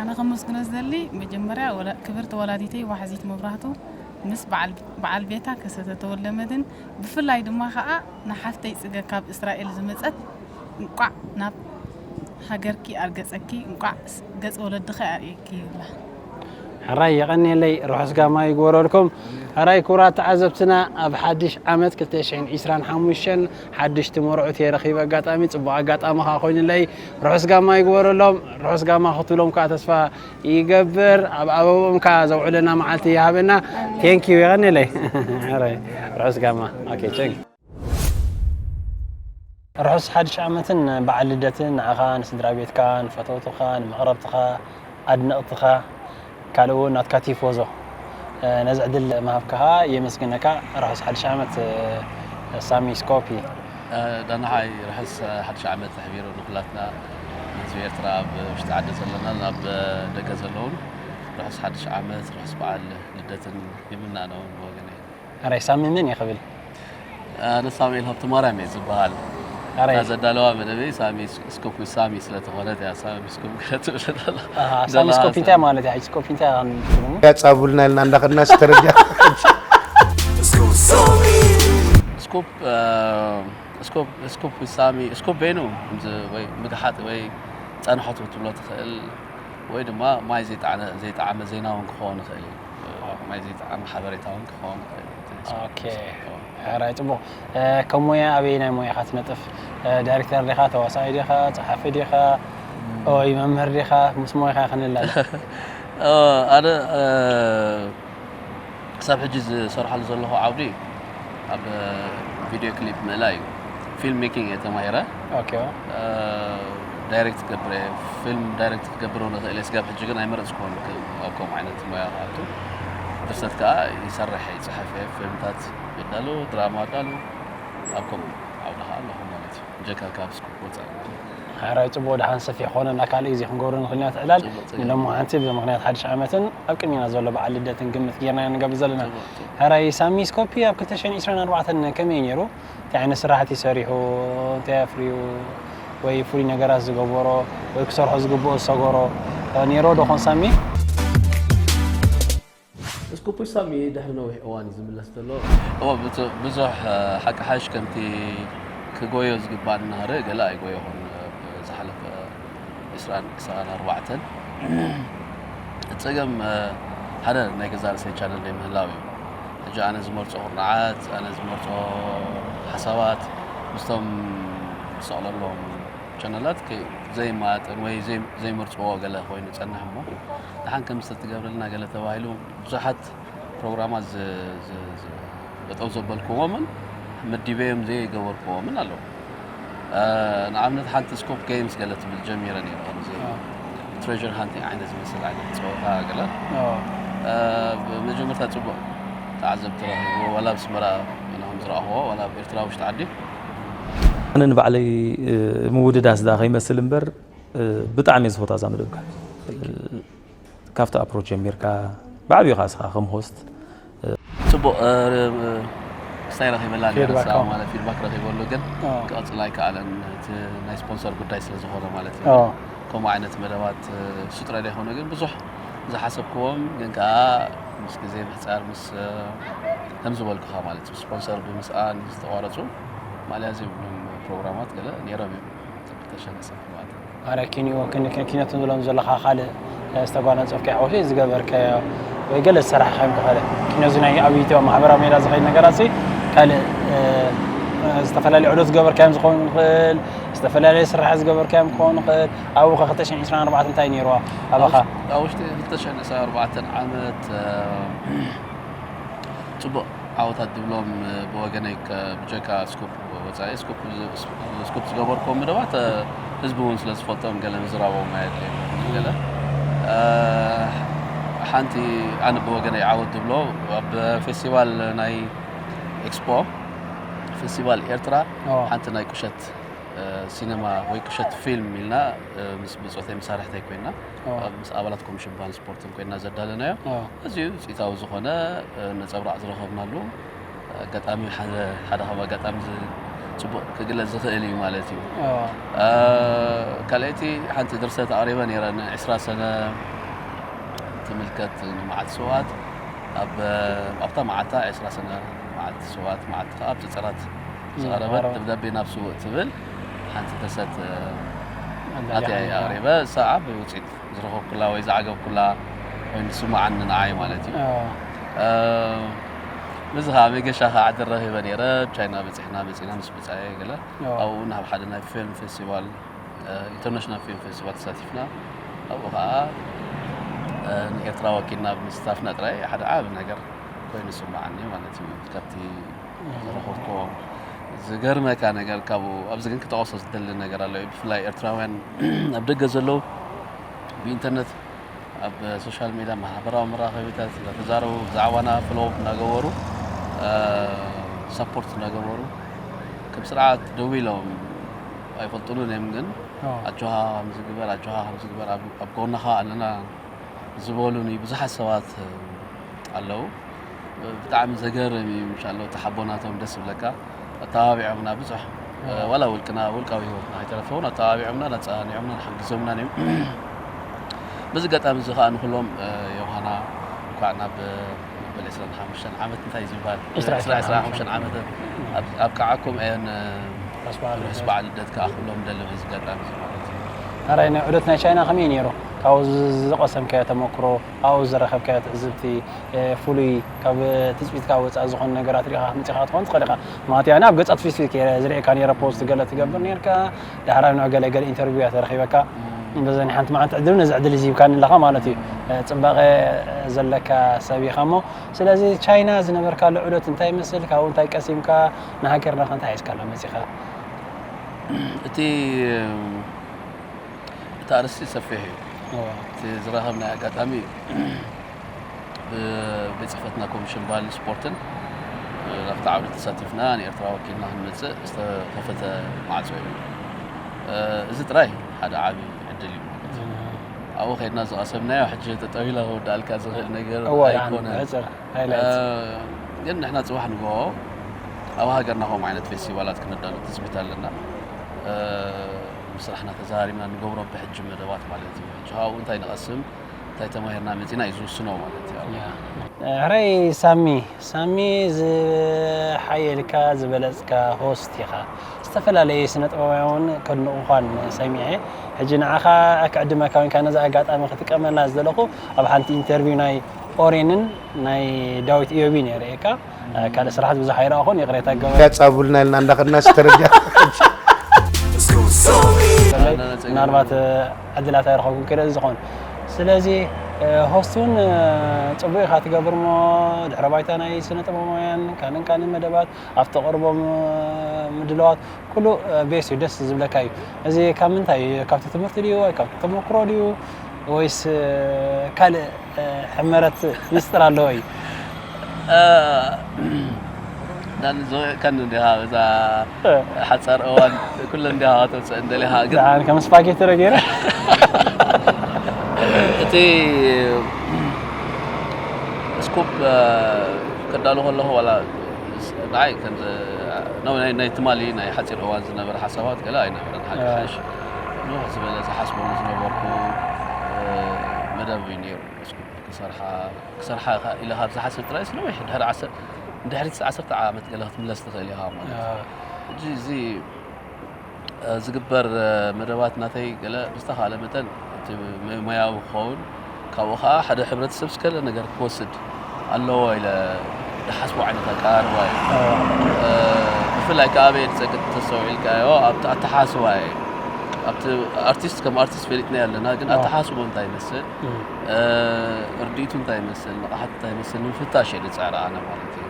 ኣነ ከመስግኖ ዝደሊ መጀመርያ ወላ- ክብርቲ ወላዲተይ ዋሕዚት መብራህቱ ምስ በዓል- በዓል ቤታ ከሰተ ተወልደ መድህን ብፍላይ ድማ ከዓ ንሓፍተይ ፅገ ካብ እስራኤል ዝመፀት እንቋዕ ናብ ሃገርኪ ኣርገፀኪ እንቋዕ ገፅ ወለድኺ ኣርእየኪ ይብላ። ሕራይ የቐንየለይ ርሑስ ጋማ ይግበረልኩም። ሕራይ ክቡራት ተዓዘብትና ኣብ ሓድሽ ዓመት ክልተ ሽሕን ዕስራን ሓሙሽተን ሓድሽቲ መርዑት እየ ረኺበ ኣጋጣሚ ፅቡቕ ኣጋጣሚ ከዓ ኮይኑለይ። ርሑስ ጋማ ይግበረሎም። ርሑስ ጋማ ክትብሎም ከዓ ተስፋ ይገብር። ኣብ ኣበቦም ከዓ ዘውዕለና መዓልቲ ይሃበና። ቴንኪዩ የቐንየለይ። ሕራይ ርሑስ ጋማ። ኦኬ ቸንክ ርሑስ ሓድሽ ዓመትን በዓል ልደትን ንዓኻ ንስድራ ቤትካ ንፈተውትኻ ንመቕረብትኻ ኣድነቕትኻ ካልእ እውን ናትካ ቲፎዞ ነዚ ዕድል ምሃብካ ከዓ የመስግነካ። ርሑስ ሓድሽ ዓመት ሳሚ ስኮፒ። ዳናሓይ ርሑስ ሓድሽ ዓመት ተሕቢሩ ንኩላትና ንህዝቢ ኤርትራ ኣብ ውሽጢ ዓዲ ዘለናን ኣብ ደገ ዘለውን ርሑስ ሓድሽ ዓመት ርሑስ በዓል ልደትን ይምናነውን ወገነይ። ኣራይ ሳሚ መን እየ ክብል? ኣነ ሳሙኤል ሃብተማርያም እየ ዝበሃል። ኣራይ እታ ዘዳለዋ መደበይ ሳሚ ስኮፕ ሳሚ ስለተኾነት እያ ሳሚ ስኮፕ ገለ ትብል ዘላ። ኣሃ፣ ሳሚ ዘላ ስኮፕ እንታይ ማለት እያ? ሕጂ ስኮፕ እንታይ ኢኻ ትብሉኒ? ያጻቡልና ኢልና እንዳኸድና ዝተረዲኣ ስኮፕ እ፣ ስኮፕ ስኮፕ ሳሚ ስኮፕ በይኑ ከምዚ ወይ ምግሓጥ ወይ ጸንሖት ክትብሎ ትኽእል ወይ ድማ ማይ ዘይጠዓመ ዘይጠዓመ ዜና እውን ክኸውን ይኽእል እዩ። ማይ ዘይጠዓመ ሓበሬታ እውን ክኸውን ይኽእል እዩ። ኦኬ። ሕራይ ጽቡቕ። ከም ሞያ ኣበየናይ ሞያ ኢኻ ትነጥፍ? ዳይሬክተር ዲኻ፣ ተዋሳኣይ ዲኻ፣ ጸሓፊ ዲኻ፣ ወይ መምህር ዲኻ? ምስ ሞያኻ ክንላለ። ኣነ ክሳብ ሕጂ ዝሰርሓሉ ዘለኹ ዓውዲ ኣብ ቪድዮ ክሊፕ ምእላይ እዩ። ፊልም ሜኪንግ እየ ተማሂረ። ኦኬ። ዳይሬክት ክገብር እየ። ፊልም ዳይሬክት ክገብር እውን እኽእል እየ። ስጋብ ሕጂ ግን ኣይመረፅኩዎን ኣብ ከምኡ ዓይነት ሞያ ክኣቱ። ድርሰት ከዓ ይሰርሕ እየ፣ ይፅሕፍ እየ። ፊልምታት የዳሉ፣ ድራማ ኣዳሉ፣ ኣብ ከምኡ ዓውዲ ከዓ ኣለኹ ማለት እዩ። ብጀካ ካብ ስኩፕ ወፃኢ። ሕራይ ጽቡቕ፣ ደሓን ሰፊሕ ክኾነና ካልእ ግዜ ክንገብሮ ንኽእል ኢና እቲ ዕላል። ጽቡቕ፣ ጽቡቕ። ንሎሚ ሓንቲ ብምኽንያት ሓድሽ ዓመትን ኣብ ቅድሚና ዘሎ በዓል ልደትን ግምት ጌርና ኢና ንገብር ዘለና። ጽቡቕ፣ ጽቡቕ። ሕራይ ሳሚ ስኮፒ ኣብ ክልተ ሽሕን ዕስራን ኣርባዕተን ከመይ ነይሩ? እንታይ ዓይነት ስራሕቲ ሰሪሑ? እንታይ ኣፍርዩ? ወይ ፍሉይ ነገራት ዝገበሮ ወይ ክሰርሖ ዝግብኦ ዝሰገሮ ኔሮ ዶ ኾን ሳሚ? እስኩፕ ሳሚ ድሕሪ ነዊሕ እዋን እዩ ዝምለስ ዘሎ። እዎ ብዙ- ብዙሕ ሓቂ ሓሽ ከምቲ ክጎዮ ዝግባእ እናሃረ ገለ ኣይጎየኹን። ዝሓለፈ ዕስራን ዕስራን ኣርባዕተን ጸገም ሓደ ናይ ገዛ ርእሰይ ቻነል ናይ ምህላው እዩ። ሕጂ ኣነ ዝመርጾ ኩርናዓት ኣነ ዝመርጾ ሓሳባት ምስቶም ዝሰቕለሎም ቻነላት ዘይማጥን ወይ ዘይመርፅዎ ገለ ኮይኑ ይፀንሕ እሞ ደሓን ከም ዝተትገብረልና ገለ ተባሂሉ ብዙሓት ፕሮግራማት ጠጠው ዘበልክዎምን መዲበዮም ዘይገበርክዎምን ኣለዉ። ንኣብነት ሓንቲ ስኮፕ ገይምስ ገለ ትብል ጀሚረ ነይረ ከምዚ ትሬር ሃንቲንግ ዓይነት ዝመስል ዓይነት ፀወታ ገለ ብመጀመርታ ፅቡቅ ተዓዘብቲ ረኺቡ ዋላ ኣብ ኣስመራ ኢና ከም ዝረኣኽዎ ዋላ ኣብ ኤርትራ ውሽጢ ዓዲ ኣነ ንባዕለይ ምውድዳስ ዳ ከይመስል እምበር ብጣዕሚ እየ ዝፈትዋ እዛ መደብካ። ካብቲ ኣፕሮች ጀሚርካ ብዓብዩ ከዓ እስኻ ከም ሆስት ፅቡቅ ስታይ ረኺበላ ነይረ ንሳ ማለት ፊድባክ ረኺበሉ ግን ክቐፅል ኣይከኣለን እቲ ናይ ስፖንሰር ጉዳይ ስለ ዝኾነ ማለት እዩ። ከምኡ ዓይነት መደባት እሱ ጥራይ ዘይኮነ ግን ብዙሕ ዝሓሰብክዎም ግን ከዓ ምስ ግዜ ምሕፃር ምስ ከም ዝበልኩኻ ማለት እዩ ስፖንሰር ብምስኣን ዝተቋረፁ ማልያ ዘይብሎም ፕሮግራማት ገለ ነይሮም እዮም። ተሸነሰ ማለት እዩ። ኣረ ኪንዮ ክንዲ ኪነት ትብሎም ዘለኻ ካልእ ዝተጓናፀፍካዮ ወይ ዝገበርካዮ ወይ ገለ ዝሰራሕካዮም ክኸለ ኪኖ እዚ ናይ ኣብ ኢትዮ ማሕበራዊ ሜዳ ዝኸይድ ነገራት ሲ ካልእ ዝተፈላለዩ ዑደት ዝገበርካዮም ዝኸውን ይኽእል ዝተፈላለዩ ስራሕ ዝገበርካዮም ክኸውን ይኽእል ኣብኡ ከ ክልተ ሽሕን ዕስራን ኣርባዕተን እንታይ ነይርዋ ኣባኻ ኣብ ውሽጢ ክልተ ሽሕን ዕስራን ኣርባዕተን ዓመት ፅቡቕ ዓወታት ዝብሎም ብወገነይ ብጀካ ስኩፕ ወፃኢ ስኩፕ ዝገበርክዎም መደባት ህዝቢ እውን ስለ ዝፈልጦም ገለ ምዝራቦም ኣየድልየን ገለ ሓንቲ ኣነ ብወገነይ ዓወት ዝብሎ ኣብ ፌስቲቫል ናይ ኤክስፖ ፌስቲቫል ኤርትራ ሓንቲ ናይ ቁሸት ሲነማ ወይ ቁሸት ፊልም ኢልና ምስ ብፆተይ መሳርሕተይ ኮይና ምስ ኣባላት ኮሚሽን ባህልን ስፖርትን ኮይና ዘዳለናዮ ኣዝዩ ውፅኢታዊ ዝኾነ ነፀብራቕ ዝረኸብናሉ ኣጋጣሚ ሓደ ካብ ኣጋጣሚ ፅቡቕ ክግለፅ ዝኽእል እዩ ማለት እዩ። ካልኣይቲ ሓንቲ ድርሰት ኣቕሪበ ነይረ ንዕስራ ሰነ ትምልከት ንመዓልቲ ስውኣት ኣብታ መዓልታ ዕስራ ሰነ መዓልቲ ስውኣት መዓልቲ ከዓ ኣብ ፀፀራት ዝቐረበት ደብዳቤ ናብ ስውእ ትብል ሓንቲ ድርሰት ናተይ ኣቕሪበ እሳ ዓቢ ውፅኢት ዝረኸብኩላ ወይ ዝዓገብኩላ ኮይኑ ዝስምዓኒ ንዓይ ማለት እዩ። በዚ ከዓ መገሻ ከዓ ዕድል ረኺበ ነይረ ኣብ ቻይና በፂሕና መፂና ምስ ብፃየ ገለ ኣብኡ ናብ ሓደ ናይ ፊልም ፌስቲቫል ኢንተርናሽናል ፊልም ፌስቲቫል ተሳቲፍና ኣብኡ ከዓ ንኤርትራ ወኪልና ምስታፍና ጥራይ ሓደ ዓቢ ነገር ኮይኑ ዝስምዓኒ ማለት እዩ ካብቲ ዝረኸብክዎ ዝገርመካ ነገር ካብኡ ኣብዚ ግን ክጠቐሶ ዝደሊ ነገር ኣሎ ብፍላይ ኤርትራውያን ኣብ ደገ ዘለዉ ብኢንተርነት ኣብ ሶሻል ሜድያ ማሕበራዊ መራኸቢታት እንዳተዛረቡ ብዛዕባና ፍሎፕ እንዳገበሩ ሰፖርት እንዳገበሩ ከም ስርዓት ደው ኢሎም ኣይፈልጡንን እዮም ግን ኣጆኻ ከምዚ ግበር ኣጆኻ ከምዚ ግበር ኣብ ጎንኻ ኣለና ዝበሉኒ ብዙሓት ሰባት ኣለዉ። ብጣዕሚ ዘገርም እዩ ምሻሎ እቲ ሓቦናቶም ደስ ዝብለካ ኣተባቢዖምና ብዙሕ ዋላ ውልቅና ውልቃዊ ህይወትና ኣይተረፈውን ኣተባቢዖምና ኣፀናኒዖምና ሓጊዞምና እዮም። በዚ ኣጋጣሚ እዚ ከዓ ንኩሎም ዮሃና እንኳዕ ናብ መበል ዕስራን ሓሙሽተን ዓመት እንታይ እዩ ዝበሃል ዕስራ ዕስራ ሓሙሽተን ዓመት ኣብቅዓኩም እየን ርሑስ በዓል ልደት ከዓ ክብሎም ደሊ በዚ ኣጋጣሚ እዚ ማለት እዩ። ኣራይ ናይ ዑደት ናይ ቻይና ከመይ ነይሩ? ካብኡ ዝቐሰምካዮ ተመክሮ ኣብኡ ዝረኸብካዮ ትዕዝብቲ ፍሉይ ካብ ትፅቢትካ ወፃኢ ዝኾኑ ነገራት ሪኢኻ ክትመፅእ ኢኻ ክትኸውን ትኽእል ኢኻ። ምክንያቱ ኣነ ኣብ ገፃት ፌስቡክ እየ ዝርእየካ ነይረ ፖስት ገለ ትገብር ነርካ። ዳሕራዊ ንዕ ገለ ገለ ኢንተርቪው እያ ተረኺበካ። በዛ ናይ ሓንቲ መዓልቲ ዕድል ነዚ ዕድል እዚ ሂብካኒ ኣለኻ ማለት እዩ። ፅባቐ ዘለካ ሰብ ኢኻ እሞ ስለዚ ቻይና ዝነበርካሉ ዑደት እንታይ ይመስል? ካብኡ እንታይ ቀሲምካ? ንሃገርና ከ እንታይ ሒዝካላ መፂኻ? እቲ እቲ ኣርእስቲ ሰፊሕ እዩ። እቲ ዝረኸብናዮ ኣጋጣሚ ብቤት ፅሕፈትና ኮሚሽን ባህልን ስፖርትን ናብቲ ዓውዲ ተሳቲፍና ንኤርትራ ወኪልና ክንመፅእ ዝተኸፈተ ማዕፆ እዩ። እዚ ጥራይ ሓደ ዓቢ ዕድል እዩ ማለት እዩ። ኣብኡ ከድና ዝቐሰምናዮ ሕጂ ጠጠው ኢላ ክወዳእልካ ዝኽእል ነገር ኣይኮነን። ግን ንሕና ፅባሕ ንግሆ ኣብ ሃገርና ከምኡ ዓይነት ፌስቲቫላት ክነዳሉ ትፅቢት ኣለና። ስራሕና ተዛሪብና ንገብሮ ብሕጂ መደባት ማለት እዩ። ሕጂ ካብኡ እንታይ ንቐስም እንታይ ተማሂርና መፂና እዩ ዝውስኖ ማለት እዩ። ሕራይ ሳሚ ሳሚ ዝሓየልካ ዝበለፅካ ሆስት ኢኻ። ዝተፈላለየ ስነ ጥበባውያን ከድንቑኻን ሰሚዐ። ሕጂ ንዓኻ ክዕድመካ ወይንካ ነዛ ኣጋጣሚ ክጥቀመላ ዝደለኹ ኣብ ሓንቲ ኢንተርቪው ናይ ኦሬንን ናይ ዳዊት ኢዮቢን እየ ርእየካ። ካልእ ስራሓት ብዙሕ ኣይረኣኹን፣ ይቕሬታ ገበ ያጻቡልና ኢልና እንዳኸድና ዝተረዲያ ምናልባት ዕድላት ኣይረኸብኩን ክልእል ዝኾን ስለዚ ሆስት እውን ፅቡቅ ኢኻ ትገብር እሞ ድሕረ ባይታ ናይ ስነ ጥበባውያን ካንን ካንን መደባት ኣብቲ ቅርቦም ምድለዋት ኩሉ ቤስ እዩ ደስ ዝብለካ እዩ። እዚ ካብ ምንታይ እዩ? ካብቲ ትምህርቲ ድዩ ወይ ካብቲ ተመክሮ ድዩ ወይስ ካልእ ሕመረት ሚስጥር ኣለዎ እዩ? ዳን ዘውዕካን እንዲኻ እዛ ሓፃር እዋን ኩለ እንዲኻ ከተውፅእ እንደሊኻ ግን ደሓን ከም ስፓጌቲ ዶ ገይረ እቲ ስኩፕ ከዳሉ ከለኹ ዋላ ንዓይ ከም ናይ ትማሊ ናይ ሓፂር እዋን ዝነበረ ሓሳባት ገለ ኣይነበረን ሓቂ ሓሽ ንሕ ዝበለ ዝሓስበሉ ዝነበርኩ መደብ እዩ ነይሩ ክሰርሓ ኢለ ካብ ዝሓስብ ጥራይ ነዊሕ ድሕሪ ድሕሪት ዓሰርተ ዓመት ገለ ክትምለስ ትኽእል ኢኻ ማለት ሕጂ እዚ ዝግበር መደባት ናተይ ገለ ብዝተኻለ መጠን እቲ ሞያዊ ክኸውን ካብኡ ከዓ ሓደ ሕብረተሰብ ዝከለ ነገር ክወስድ ኣለዎ ኢለ ዝሓስቦ ዓይነት ኣቀራርባ እዩ ብፍላይ ከዓ ኣበየ ዝፀቅጥ ተስተውዒልካዮ ኣብቲ ኣተሓስባ እየ ኣብቲ ኣርቲስት ከም ኣርቲስት ፈሊጥናዮ ኣለና ግን ኣተሓስቦ እንታይ ይመስል ርድኢቱ እንታይ ይመስል ንቕሓት እንታይ ይመስል ንምፍታሽ እየ ዝፅዕር ኣነ ማለት እዩ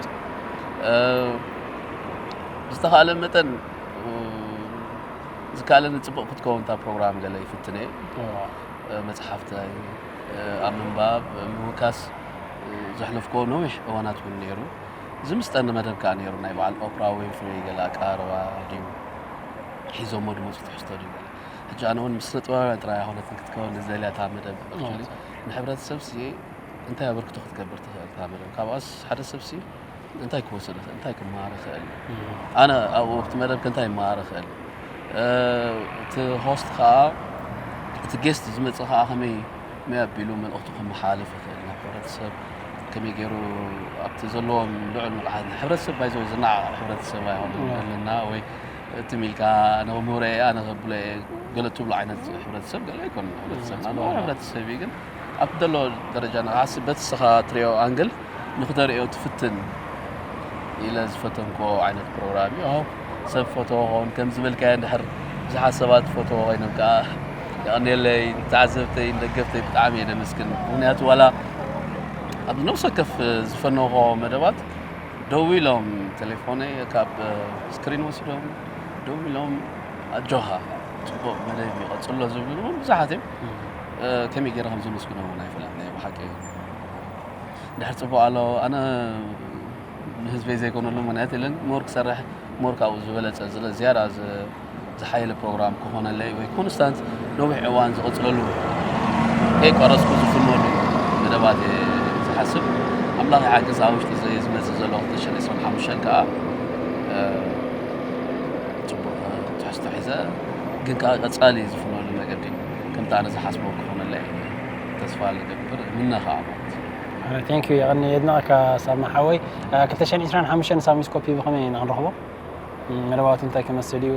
ዝተኻለ መጠን ዝከኣለኒ ፅቡቕ ክትከውን እታ ፕሮግራም ገለ ይፍትነ መፅሓፍተይ ኣብ ምንባብ ምውካስ ዘሕለፍኮ ነዊሕ እዋናት እውን ነይሩ ዝምስጠኒ መደብ ከዓ ነይሩ ናይ በዓል ኦፕራ ዊንፍሪ ገለ ኣቀራርባ ድዩ ሒዞሞ ድመፁ ትሕዝቶ ድዩ ገለ ሕጂ ኣነ እውን ምስ ስነ ጥበባውያን ጥራይ ኣይኮነትን ክትከውን ዝደልያ እታ መደብ ንሕብረተሰብ ሲ እንታይ ኣበርክቶ ክትገብር ትኽእል እታ መደብ ካብኣስ ሓደ ሰብ ሲ እንታይ ክወስድ ይኽእል እንታይ ክመሃር ይኽእል ኣነ ኣብኡ ኣብቲ መደብ እንታይ ይመሃር ይኽእል እቲ ሆስት ከዓ እቲ ጌስት ዝመፅእ ከዓ ከመይ መይ ኣቢሉ መልእኽቱ ክመሓላለፍ ይኽእል ናብ ሕብረተሰብ ከመይ ገይሩ ኣብቲ ዘለዎም ልዑል ንቕሓት ንሕብረተሰብ ባይዘ ዝናዕ ሕብረተሰብ ኣይኮነ ኣለና ወይ ትም ኢልካ ኣነ ምሁረ ኣነ ከብሎ ገለ ትብሎ ዓይነት ሕብረተሰብ ገለ ኣይኮነ ሕብረተሰብና ንኹን ሕብረተሰብ እዩ ግን ኣብቲ ዘሎ ደረጃ ንዓስ በቲ ስኻ ትሪኦ ኣንግል ንክተርእዮ ትፍትን ኢለ ዝፈተንኮ ዓይነት ፕሮግራም እዩ ኣሁ ሰብ ፎቶ ኾን ከም ዝበልካዮ እንድሕር ብዙሓት ሰባት ፎቶ ኮይኖም ከዓ የቐንየለይ ንተዓዘብተይ ንደገፍተይ ብጣዕሚ እየ ደመስግን ምክንያቱ ዋላ ኣብ ነብሰ ከፍ ዝፈነኾ መደባት ደው ኢሎም ቴሌፎነይ ካብ ስክሪን ወሲዶም ደው ኢሎም ኣጆኻ ፅቡቕ መደብ ይቐፅሎ ዝብሉ እውን ብዙሓት እዮም ከመይ ገይረ ከም ዘመስግኖም እውን ኣይፈለጥናዮ ብሓቂ ድሕር ፅቡቕ ኣሎ ኣነ ንህዝበይ ዘይኮነሉ ምክንያት የለን ሞር ክሰርሕ ሞር ካብኡ ዝበለፀ ዝያዳ ዝሓየለ ፕሮግራም ክኾነለይ ወይ ኮንስታንት ነዊሕ እዋን ዝቕፅለሉ ከይቋረፅኩ ዝፍነሉ መደባት ዝሓስብ ኣምላኽ ይሓግዝ ኣብ ውሽጢ ዝመፅእ ዘሎ ክልተ ሽሕን ዕስራን ሓሙሽተን ከዓ ፅቡቕ ትሕዝቶ ሒዘ ግን ከዓ ቀፃሊ ዝፍነሉ መገዲ ከምቲ ኣነ ዝሓስቦ ክኾነለይ ተስፋ ልገብር ምነ ከዓ ማለት እዩ ቴንክ ዩ የቐኒ የድንቐካ ሳማ ሓወይ ክልተ ሽሕን ዕስራን ሓሙሽተን ሳሚስኮፒ ብኸመይ ኢና ክንረኽቦ መደባቱ እንታይ ክመስል እዩ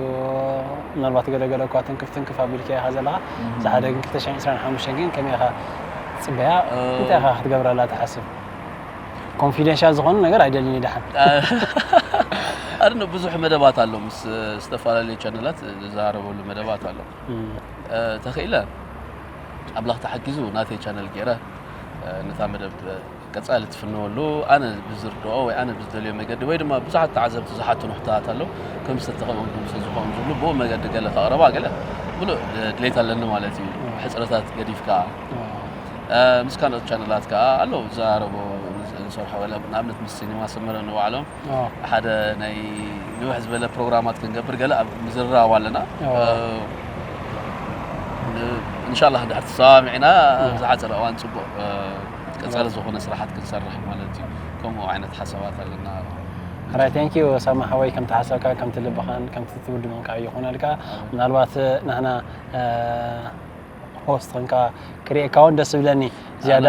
ምናልባት ገለገለ እኳ ትንክፍ ትንክፍ ኣቢልካ ኢኻ ዘለኻ ዝሓደ ግን ክልተ ሽሕን ዕስራን ሓሙሽተን ግን ከመይ ኢኻ ትፅበያ እንታይ ኢኻ ክትገብረላ ትሓስብ ኮንፊደንሻል ዝኾኑ ነገር ኣይደልን ይድሓን ኣድነ ብዙሕ መደባት ኣሎ ምስ ዝተፈላለዩ ቻነላት ዝዛረበሉ መደባት ኣሎ ተኽኢለ ኣምላኽ ተሓጊዙ ናተይ ቻነል ገይረ ነታ መደብ ቀፃሊ ትፍነወሉ ኣነ ብዝርድኦ ወይ ኣነ ብዝደልዮ መገዲ ወይ ድማ ብዙሓት ተዓዘብቲ ዝሓትኑ ሕቶታት ኣለዉ ከም ዝተተኸኦም ከም ዝኾኦም ዝብሉ ብኡ መገዲ ገለ ከቕረባ ገለ ብሉእ ድሌት ኣለኒ ማለት እዩ ሕፅረታት ገዲፍካ ምስ ካልኦት ቻነላት ከዓ ኣለዉ ዝዛረቦ ንሰርሖ ገለ ንኣብነት ምስ ሲኒማ ሰመረ ንባዕሎም ሓደ ናይ ንውሕ ዝበለ ፕሮግራማት ክንገብር ገለ ኣብ ምዝርራብ ኣለና እንሻላ ድሕር ተሰማሚዕና ዝሓፀረ እዋን ፅቡቅ ቀፃሊ ዝኾነ ስራሓት ክንሰርሕ ማለት እዩ ከምኡ ዓይነት ሓሳባት ኣለና ሕራይ፣ thank you ሳማ ሓወይ፣ ከምቲ ሓሳብካ፣ ከምቲ ልብኻን ከምቲ ትውድቦን ከዓ ይኹነልካ። ምናልባት ንሕና ሆስት ኾንካ ክርእየካ እውን ደስ ዝብለኒ። ዝያዳ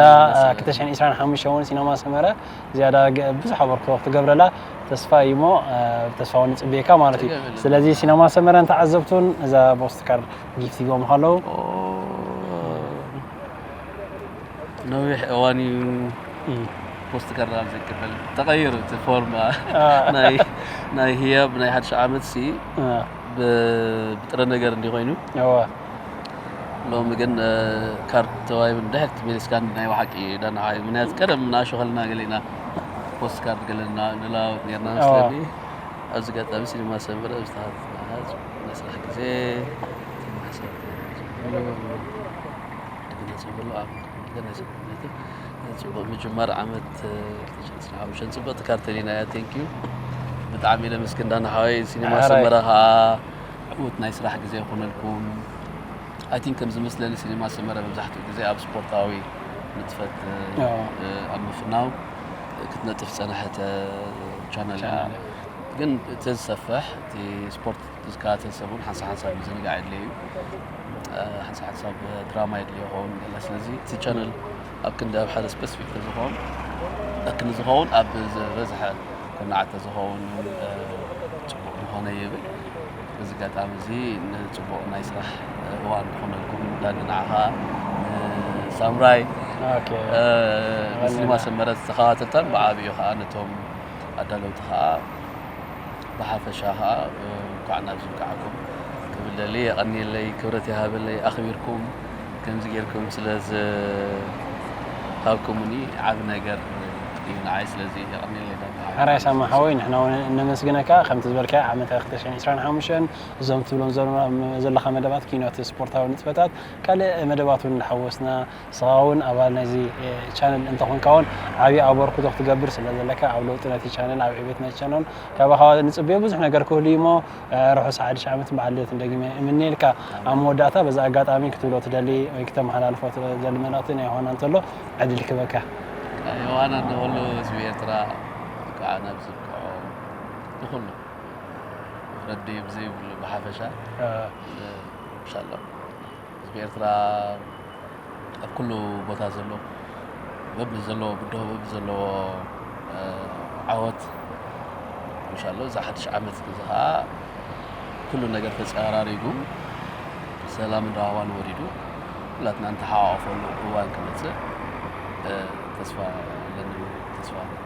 ክልተ ሽሕን ዕስራን ሓሙሽተ እውን ሲነማ ሰመረ ዝያዳ ብዙሕ ኣበርክቶ ክትገብረላ ተስፋ እዩ እሞ፣ ተስፋ እውን ንፅበየካ ማለት እዩ። ስለዚ ሲነማ ሰመረን ተዓዘብቱን እዛ ፖስት ካርድ ጊፍት ሂቦም ከለዉ ነዊሕ እዋን እዩ ፖስት ካርድ ኣብ ዘይቀበል ተቐይሩ፣ እቲ ፎርም ናይ ህያብ ናይ ሓድሽ ዓመት ሲ ብጥረ ነገር እንዲ ኮይኑ። ሎሚ ግን ካርድ ተዋሂቡ፣ ድሕር ትመሊስካ ናይ ብሓቂ ዳና ሓይ ምክንያት ቀደም ናሾ ከልና ገሊና ፖስት ካርድ ገለና ንላወት ኔርና መስለኒ። ኣብዚ ጋጣሚ ሲኒማ ሰምረ ዝተሃትና ናይ ስራሕ ግዜ ተመሳሳሊ ድግና ጽብሎ ኣብ ገና ሰብነቲ ጽቡቅ ምጅማር ዓመት ተሸስራ ሓሙሽተ ጽቡቅ ትካርተሊና እያ። ቴንክ ዩ ብጣዕሚ ኢለ ምስክን ዳና ሓወይ። ሲኒማ ሰመረ ከዓ ዕዉት ናይ ስራሕ ግዜ ይኹነልኩም። ኣይ ቲንክ ከም ዝመስለኒ ሲኒማ ሰመረ መብዛሕትኡ ግዜ ኣብ ስፖርታዊ ንጥፈት ኣብ ምፍናው ክትነጥፍ ዝጸንሐት ቻነል እያ። ግን እቲ ዝሰፍሕ እቲ ስፖርት ዝከታተል ሰብ እውን ሓንሳብ ሓንሳብ ምዝንጋዕ የድልዮ እዩ። ሓንሳብ ሓንሳብ ድራማ የድልዮ ይኸውን ገለ። ስለዚ እቲ ቻነል ኣብ ክንዲ ኣብ ሓደ ስፐሲፊክ ተዝኸውን ኣብ ክንዲ ዝኸውን ኣብ ዝበዝሐ ኩርናዓት ተዝኸውን እውን ጽቡቕ ምኾነ ይብል። በዚ ኣጋጣሚ እዚ ንጽቡቕ ናይ ስራሕ እዋን ክኾነልኩም ዳኒ ንዓኻ ንሳምራይ ንሲኒማ ሰመረት ተኸታተልታን ብዓብዩ ከዓ ነቶም ኣዳለውቲ ከዓ ብሓፈሻ ከዓ እንኳዕ ናብዚ ብቃዕኩም ክብል ደሊ። የቐንየለይ፣ ክብረት ይሃበለይ፣ ኣኽቢርኩም ከምዚ ጌርኩም ስለ ዝሃብኩምኒ ዓቢ ነገር እዩ ንዓይ። ስለዚ የቐንየለይ ዳኒ። ሕራይ ሳማ ሓወይ፣ ንሕና እውን ነመስግነካ። ከምቲ ዝበልካዮ ዓመት ክልተ ሽሕን ዕስራን ሓሙሽተን እዞም ትብሎም ዘለኻ መደባት ኪኖት፣ ስፖርታዊ ንጥፈታት፣ ካልእ መደባት እውን እንዳሓወስና ንስኻ እውን ኣባል ናይዚ ቻነል እንተኾንካ እውን ዓብዪ ኣበርክቶ ክትገብር ስለ ዘለካ ኣብ ለውጢ ናይቲ ቻነል ኣብ ዕቤት ናይቲ ቻነል ካባኻ ንፅበዮ ብዙሕ ነገር ክህሉ እዩ እሞ ርሑስ ሓድሽ ዓመት በዓል ልደትን ደጊመ እምነየልካ። ኣብ መወዳእታ በዚ ኣጋጣሚ ክትብሎ ትደሊ ወይ ክተመሓላልፎ ትደሊ መልእኽቲ ናይ ዮሃና እንተሎ ዕድል ክበካ። ዮሃና ንኹሉ ህዝቢ ኤርትራ ከዓ ናብ ዝብቅዖ ንኹሉ ረዲ ብዘይብሉ ብሓፈሻ ኢንሻኣላህ ህዝቢ ኤርትራ ኣብ ኩሉ ቦታ ዘሎ በብዘለዎ ብድሆ በብዘለዎ ዓወት ኢንሻኣላህ እዚ ሓድሽ ዓመት እዚ ከዓ ኩሉ ነገር ተፀራሪጉ ሰላምን ራህዋን ወሪዱ ኩላትና እንተሓቋቆፈሉ እዋን ክመፅእ ተስፋ ኣለኒ። ተስፋ ኣለኒ።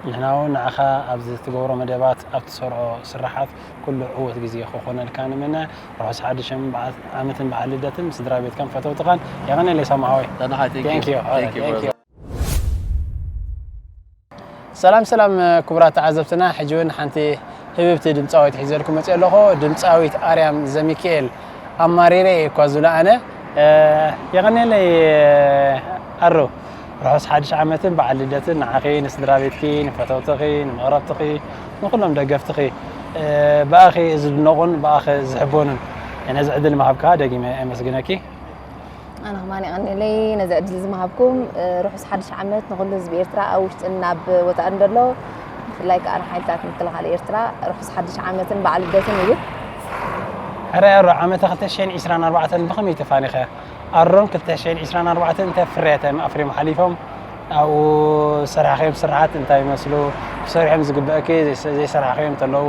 ንሕና እውን ንዓኻ ኣብዚ ትገብሮ መደባት ኣብ ትሰርዖ ስራሓት ኩሉ ዕወት ግዜ ክኾነልካ ንምነ። ርሑስ ሓድሽን ዓመትን በዓል ልደትን ስድራ ቤትካን ፈተውትኻን። የቐንየለይ ሳማ ሓወይ። ሰላም ሰላም ክቡራት ተዓዘብትና፣ ሕጂ እውን ሓንቲ ህብብቲ ድምፃዊት ሒዘልኩም መፅእ ኣለኹ። ድምፃዊት ኣርያም ዘሚካኤል ኣማሪረ እየ እኳ ዝብላ ኣነ። የቐንየለይ ኣሮ። ርሑስ ሓድሽ ዓመትን በዓል ልደትን ንዓኺ፣ ንስድራ ቤትኪ፣ ንፈተውትኺ፣ ንመቕረብትኺ፣ ንኹሎም ደገፍትኺ ብኣኺ ዝድነቑን ብኣኺ ዝሕበኑን ነዚ ዕድል ምሃብካ ደጊመ የመስግነኪ። ኣነ ከማን የቐንየለይ ነዚ ዕድል ዝምሃብኩም። ርሑስ ሓድሽ ዓመት ንኹሉ ህዝቢ ኤርትራ ኣብ ውሽጥን ኣብ ወፃእን ዘሎ ብፍላይ ከዓ ንሓይልታት ምክልኻል ኤርትራ ርሑስ ሓድሽ ዓመትን በዓል ልደትን ይብል። ሕራይ ኣሮ ዓመተ ክልተ ሽሕን ዕስራን ኣርባዕተን ብኸመይ ተፋኒኸ? ኣሮን ክልተ ሽሕን ዕስራን ኣርባዕተን እንታይ ፍርያት እዮም ኣፍርዮም ሓሊፎም? ኣብኡ ዝሰራሕካዮም ስራሓት እንታይ ይመስሉ? ክሰርሖም ዝግበእኪ ዘይሰራሕካዮም እንተለዉ?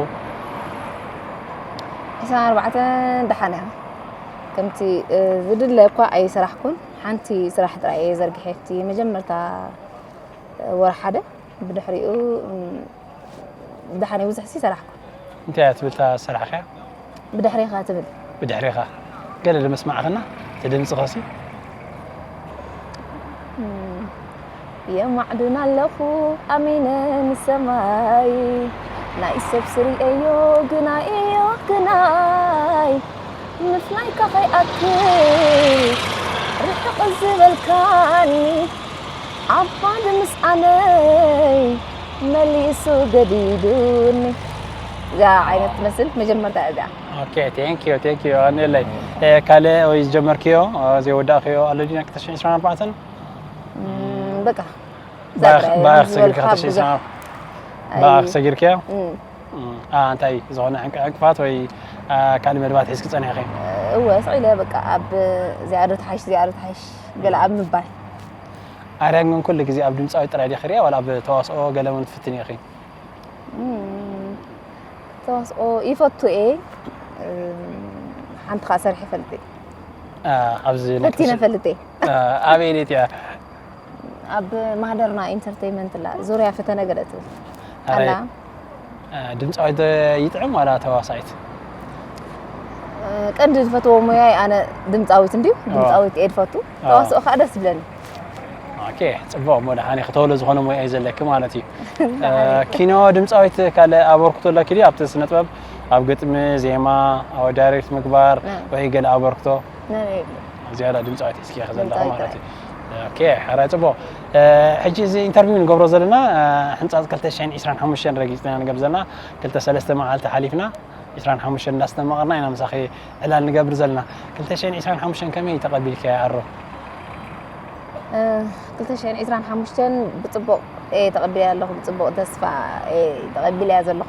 ዕስራን ኣርባዕተን ደሓን እያ። ከምቲ ዝድለ እኳ ኣይሰራሕኩን። ሓንቲ ስራሕ ጥራይ እየ ዘርጊሐ። እቲ መጀመርታ ወርሒ ሓደ ብድሕሪኡ ደሓን ብዙሕ ሲ ሰራሕኩ። እንታይ እያ ትብል እታ ዝሰራሕካያ? ብድሕሪኻ ትብል። ብድሕሪኻ ገለ ዶ መስማዕኽና? እቲ ድምፂ ኸሲ? የማዕድን ኣለኹ ኣሚነ ንሰማይ ናይ ሰብ ስርኤዮ ግናይ እዮ ግናይ ምፍናይካ ከይኣክል ርሕቕ ዝበልካኒ ዓባዲ ምስኣነይ መሊሱ ገዲዱኒ። እዛ ዓይነት ትመስል መጀመርታ እያ እዚኣ። ኦኬ፣ ቴንክ ዩ፣ ቴንክ ዩ። የቐንየለይ። ካልእ ወይ ዝጀመርክዮ ዘይወዳእክዮ ኣሎ ድዩ ናይ ክልተ ሽሕን ዕስራን ኣርባዕተን? በቃ ባኽ ባኽ ሰጊድካ ክልተ ሽሕን ዕስራን ኣርባዕተን? ብኣኽ ሰጊርክያ? እም። እም። ኣ፣ እንታይ ዝኾነ ዕንቅ-፣ ዕንቅፋት ወይ፣ ኣ፣ ካልእ መደባት ሒዝኪ ጸኒሕኺ? እወ፣ ስቕ ኢለ በቃ ኣብ እዚኣ ዶ ትሓይሽ፣ እዚኣ ዶ ትሓይሽ ገለ ኣብ ምባል። ኣርያን ግን ኩሉ ግዜ ኣብ ድምጻዊት ጥራይ ዲኺ ሪኣ ዋላ ኣብ ተዋስኦ ገለ እውን ትፍትኒ ኢኺ? እም፣ ተዋስኦ ይፈቱ እየ። እም፣ ሓንቲ ኸኣ ሰሪሐ ፈልጥ እየ። ኣ፣ ኣብዚ ፈቲነ ነክስ-፣ ፈልጥ እየ። ኣ፣ ኣበይ ነይትያ? ኣብ ማህደርና ኢንተርቴይንመንት ላ ዙርያ ፈተነ ገለ ትብል ኣረ፣ ኣላ። ኣ፣ ድምጻዊት ዶ ይጥዕም ዋላ ተዋሳኢት? እ፣ ቀንዲ ዝፈትዎ ሞያይ ኣነ ድምጻዊት እንድዩ። ኦ። ድምጻዊት እየ ዝፈቱ። ኦ። ተዋስኦ ከዓ ደስ ይብለኒ። ኦኬ፣ ጽቡቕ። እሞ ደሓን እዩ፣ ክተውሎ ዝኾነ ሞያ እዩ ዘለኪ ማለት እዩ። እ፣ ኪኖ ድምጻዊት ካልእ ኣበርክቶ ኣለኪ ድዩ ኣብቲ ስነ ጥበብ? ኣብ ግጥሚ፣ ዜማ፣ ኣብ ዳይሬክት ምግባር እ። ወይ ገለ ኣበርክቶ? ነነ የብለይ። ዝያዳ ድምጻዊት እስኪ ኢኺ ዘለኺ ድምጻዊት ማለት ጥራይ። እዩ። ኦኬ፣ ሕራይ ጽቡቕ። እ፣ ሕጂ እዚ ኢንተርቪው ንገብሮ ዘለና፣ እ፣ ሕንጻጽ ክልተ ሽሕን ዕስራን ሓሙሽተን ረጊጽና ንገብ ዘለና፣ ክልተ ሰለስተ መዓልቲ ሓሊፍና፣ ዕስራን ሓሙሽተን እንዳስተማቐርና ኢና ምሳኺ ዕላል ንገብር ዘለና። ክልተ ሽሕን ዕስራን ሓሙሽተን ከመይ ተቐቢልክያ ኣሮ? እ፣ ክልተ ሽሕን ዕስራን ሓሙሽተን ብጽቡቕ እየ ተቐቢለያ ኣለኹ፣ ብጽቡቕ ተስፋ እየ ተቐቢለያ ዘለኹ።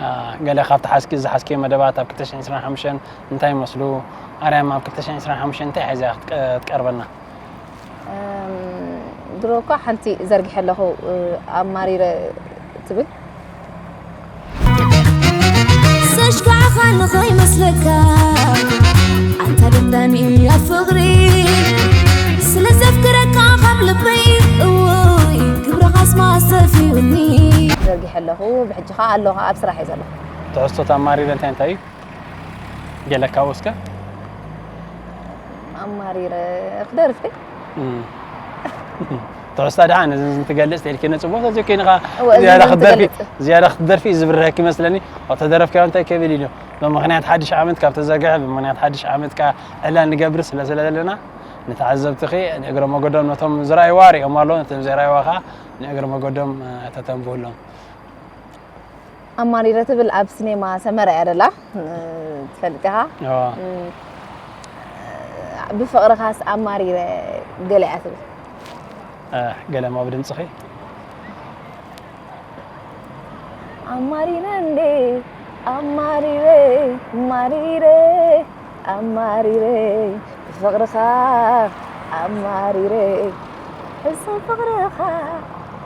እ፣ ገለ ካብቲ ሓዝኪ-፣ ዝሓዝክዮ መደባት ኣብ ክልተ ሽሕን ዕስራን ሓሙሽተን እንታይ ይመስሉ? ኣርያም ኣብ ክልተ ሽሕን ዕስራን ሓሙሽተን እንታይ ሒዛ ክትቀ-፣ ትቀርበልና? እም፣ ድሮ እኳ ሓንቲ ዘርጊሐ ኣለኹ፣ እ፣ ኣማሪረ ትብል። ዘሽካዕኻ ንኸይመስለካ፣ ኣንታ ደዳኒ ኣብ ፍቕሪ፣ ስለ ዘፍቅረካ ካብ ልበይ፣ እውይ፣ ግብርኻስ ማስተፊዩኒ። ዘርጊሐ ኣለኹ፣ ብሕጂ ኸኣ ኣለኹ፣ ኣብ ስራሕ እየ ዘለኹ። ትሕዝቶት ኣማሪረ እንታይ እንታይ እዩ? ገለ ካብኡ እስከ? ኣማሪረ ክደርፍ ድየ? እም። ትሕዝታ ደሓን፣ እዚ እንትገልጽ ተልኪ ነጽቦ፣ ተዘይ ኮይንኻ እወ፣ እዚ ዝያዳ እንትገልጽ። ክትደርፊ፣ ዝያዳ ክትደርፊ እዩ ዝብርሀኪ ይመስለኒ። ኣብ ተደረፍካዮ እንታይ ከብል ኢሉ? ብምኽንያት ሓድሽ ዓመት ካብ ተዘርግሐ፣ ብምኽንያት ሓድሽ ዓመት ከኣ ዕላል ንገብር ስለ፣ ስለ ዘለና፣ ንተዓዘብትኺ ንእግረ መገዶም ነቶም ዝረኣይዋ ርእዮም ኣለዉ፣ ነቶም ዘይረኣይዋ ከኣ ንእግረ መገዶም፣ እ፣ ተተንብህሎም። ኣማሪረ ትብል ኣብ ሲኔማ ሰመረ እያ ደላ፣ እ፣ ትፈልጥ ኢኻ። እዋ። እ፣ ብፍቕርኻስ ኣማሪረ ገለ እያ ትብል። እ፣ ገለ እሞ ብድምጽኺ። ኣማሪረ እንዴ፣ ኣማሪረ፣ ማሪረ፣ ኣማሪረ፣ ብፍቕርኻ ኣማሪረ፣ ሕሱም ፍቕርኻ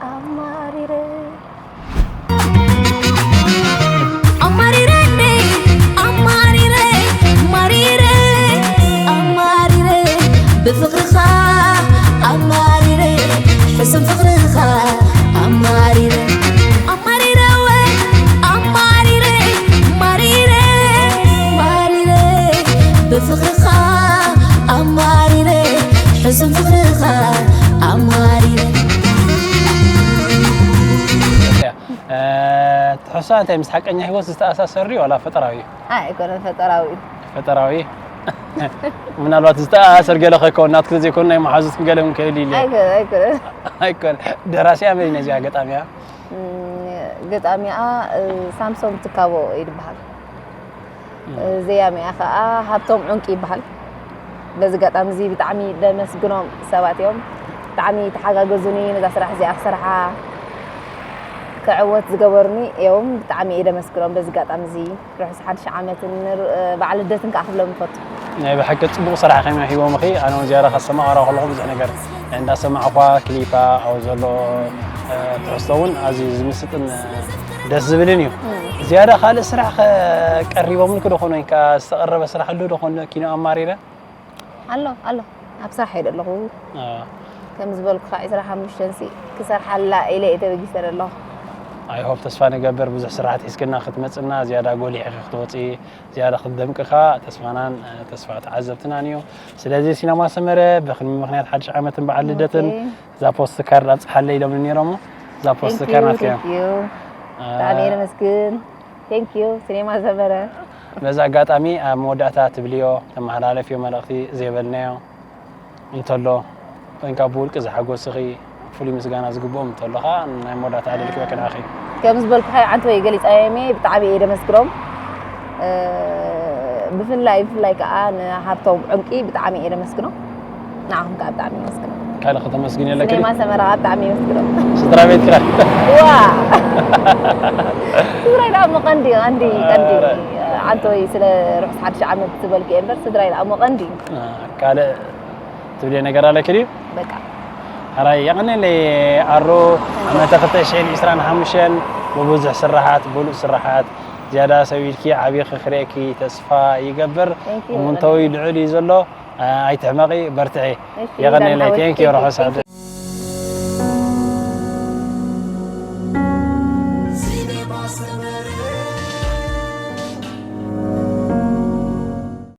ኣማሪረ። ኣማሪረ እንዴ፣ ኣማሪረ፣ ማሪረ፣ ኣማሪረ፣ ብፍቕርኻ ኣማሪረ፣ ሕሱም ፍቕርኻ ኣማሪረ። ኣማሪረ ወ፣ ኣማሪረ፣ ማሪረ፣ ማሪረ፣ ብፍቕርኻ ኣማሪረ፣ ሕሱም ፍቕርኻ ኣማሪረ። እ፣ ትሕዝቶ እንታይ ምስ ሓቀኛ ህይወት ዝተኣሳሰር ድዩ ዋላ ፈጠራዊ እዩ? ኣይ፣ ኣይኮነን፣ ፈጠራዊ እዩ። ፈጠራዊ? ምናልባት ዝተኣሳሰር ገለ ከይከውን፣ ናትኪ ዘይኮነ ናይ መሓዙትኪ ገለ እውን ክህሉ ኢለ። ኣይኮነን፣ ኣይኮነን። ኣይኮነን። ደራሲኣ መን እዩ ነዚኣ ገጣሚኣ? እም፣ ገጣሚኣ፣ እ፣ ሳምሶም ትካቦ እዩ ዝበሃል። እም። እ፣ ዘያሚኣ ኸኣ ሃብቶም ዑንቂ ይበሃል። በዚ ኣጋጣሚ እዚ ብጣዕሚ ደመስግኖም ሰባት እዮም። ብጣዕሚ ተሓጋገዙኒ፣ ነዛ ስራሕ እዚኣ ክሰርሓ ክዕወት ዝገበሩኒ እዮም። ብጣዕሚ እየ ደመስግኖም በዚ ኣጋጣሚ እዚ። ርሑስ ሓድሽ ዓመትን ር-፣ በዓል ልደትን ከኣ ክብሎም ይፈቱ። ናይ ብሓቂ ጽቡቕ ስራሕ ከመይ ሂቦምኺ፣ ኣነ እውን ዝያዳ ከሰማቕራ ከለኹ ብዙሕ ነገር እንዳሰማዕኳ፣ ክሊፓ ኣብኡ ዘሎ፣ እ፣ ትሕዝቶ እውን ኣዝዩ ዝምስጥን፣ እ፣ ደስ ዝብልን እዩ። እም። ዝያዳ ካልእ ስራሕ ከ ቀሪቦምልኪ ዶ ኾኑ ወይ ከኣ ዝተቐረበ ስራሕ ኣሎ ዶ ኾኑ ኪኖ ኣማሪረ? ኣሎ፣ ኣሎ። ኣብ ስራሕ እየ ዘለኹ። ኣዎ። ከም ዝበልኩኻ ዕስራን ሓሙሽተን ሲ ክሰርሓላ ኢለ እየ ተበጊሰ ዘለኹ። I hope፣ ተስፋ ንገብር ብዙሕ ስራሓት ሒዝክና ክትመጽና፣ ዝያዳ ጎሊሕኺ ክትወጺ፣ ዝያዳ ክትደምቂ ከኣ ተስፋናን፣ እ፣ ተስፋ ተዓዘብትናን እዩ። ስለዚ ሲነማ ሰመረ ብክልሚ ምኽንያት ሓድሽ ዓመትን በዓል ልደትን ኦኬ። እዛ ፖስት ካርድ ኣብጽሓለይ ኢሎምኒ ነይሮም። እዛ ፖስት Thank ካርድ you፣ ናትካ እያ። Thank you። እ፣ ብጣዕሚ እየ ነመስግን። Thank you፣ ሲኔማ ሰመረ። በዚ ኣጋጣሚ ኣብ መወዳእታ ትብልዮ፣ ተመሓላለፍዮ መልእኽቲ ዘይበልናዮ እንተሎ፣ ወይ ከዓ ብውልቂ ዝሓጎስኺ ፍሉይ ምስጋና ዝግብኦም እንተሎ ኸዓ ናይ መወዳእታ ዕድል ክበኪ ንዓኺ። ከም ዝበልኩኻ ዓንተወይ ገሊጻዮም እየ፣ ብጣዕሚ እየ ደመስግኖም። እ፣ ብፍላይ፣ ብፍላይ ከዓ ንሃብቶም ዑንቂ ብጣዕሚ እየ ደመስግኖ። ንዓኹም ከዓ ብጣዕሚ የመስግኖ። ካልእ ከተመስግን የለክን? ሲኔማ ሰመራ ከዓ ብጣዕሚ የመስግኖ። ስድራ ቤት ክራ ዋ ስድራይ ደኣ እሞ ቀንዲ ቀንዲ ቀንዲ ኧረ። ዓንተወይ ስለ ርሑስ ሓድሽ ዓመት ዝበልኩ እየ እምበር ስድራይ ደኣ እሞ ቀንዲ እዩ። ካልእ ትብልዮ ነገር ኣለኪ ድዩ? በቃ ሕራይ የቐንየለይ ኣሮ። ዓመተ ክልተ ሽሕን ዕስራን ሓሙሽተን ብብዙሕ ስራሓት ብሉፅ ስራሓት ዝያዳ ሰብ ኢልኪ ዓብዪ ክኽርእየኪ ተስፋ ይገብር። Thank you። እሙንተዊ ልዑል እዩ ዘሎ። ኣይትሕመቒ፣ በርትዒ። እሺ፣ የቐንየለይ። ዳን Thank you ሓወይ። ርሑስ ሓድሽ።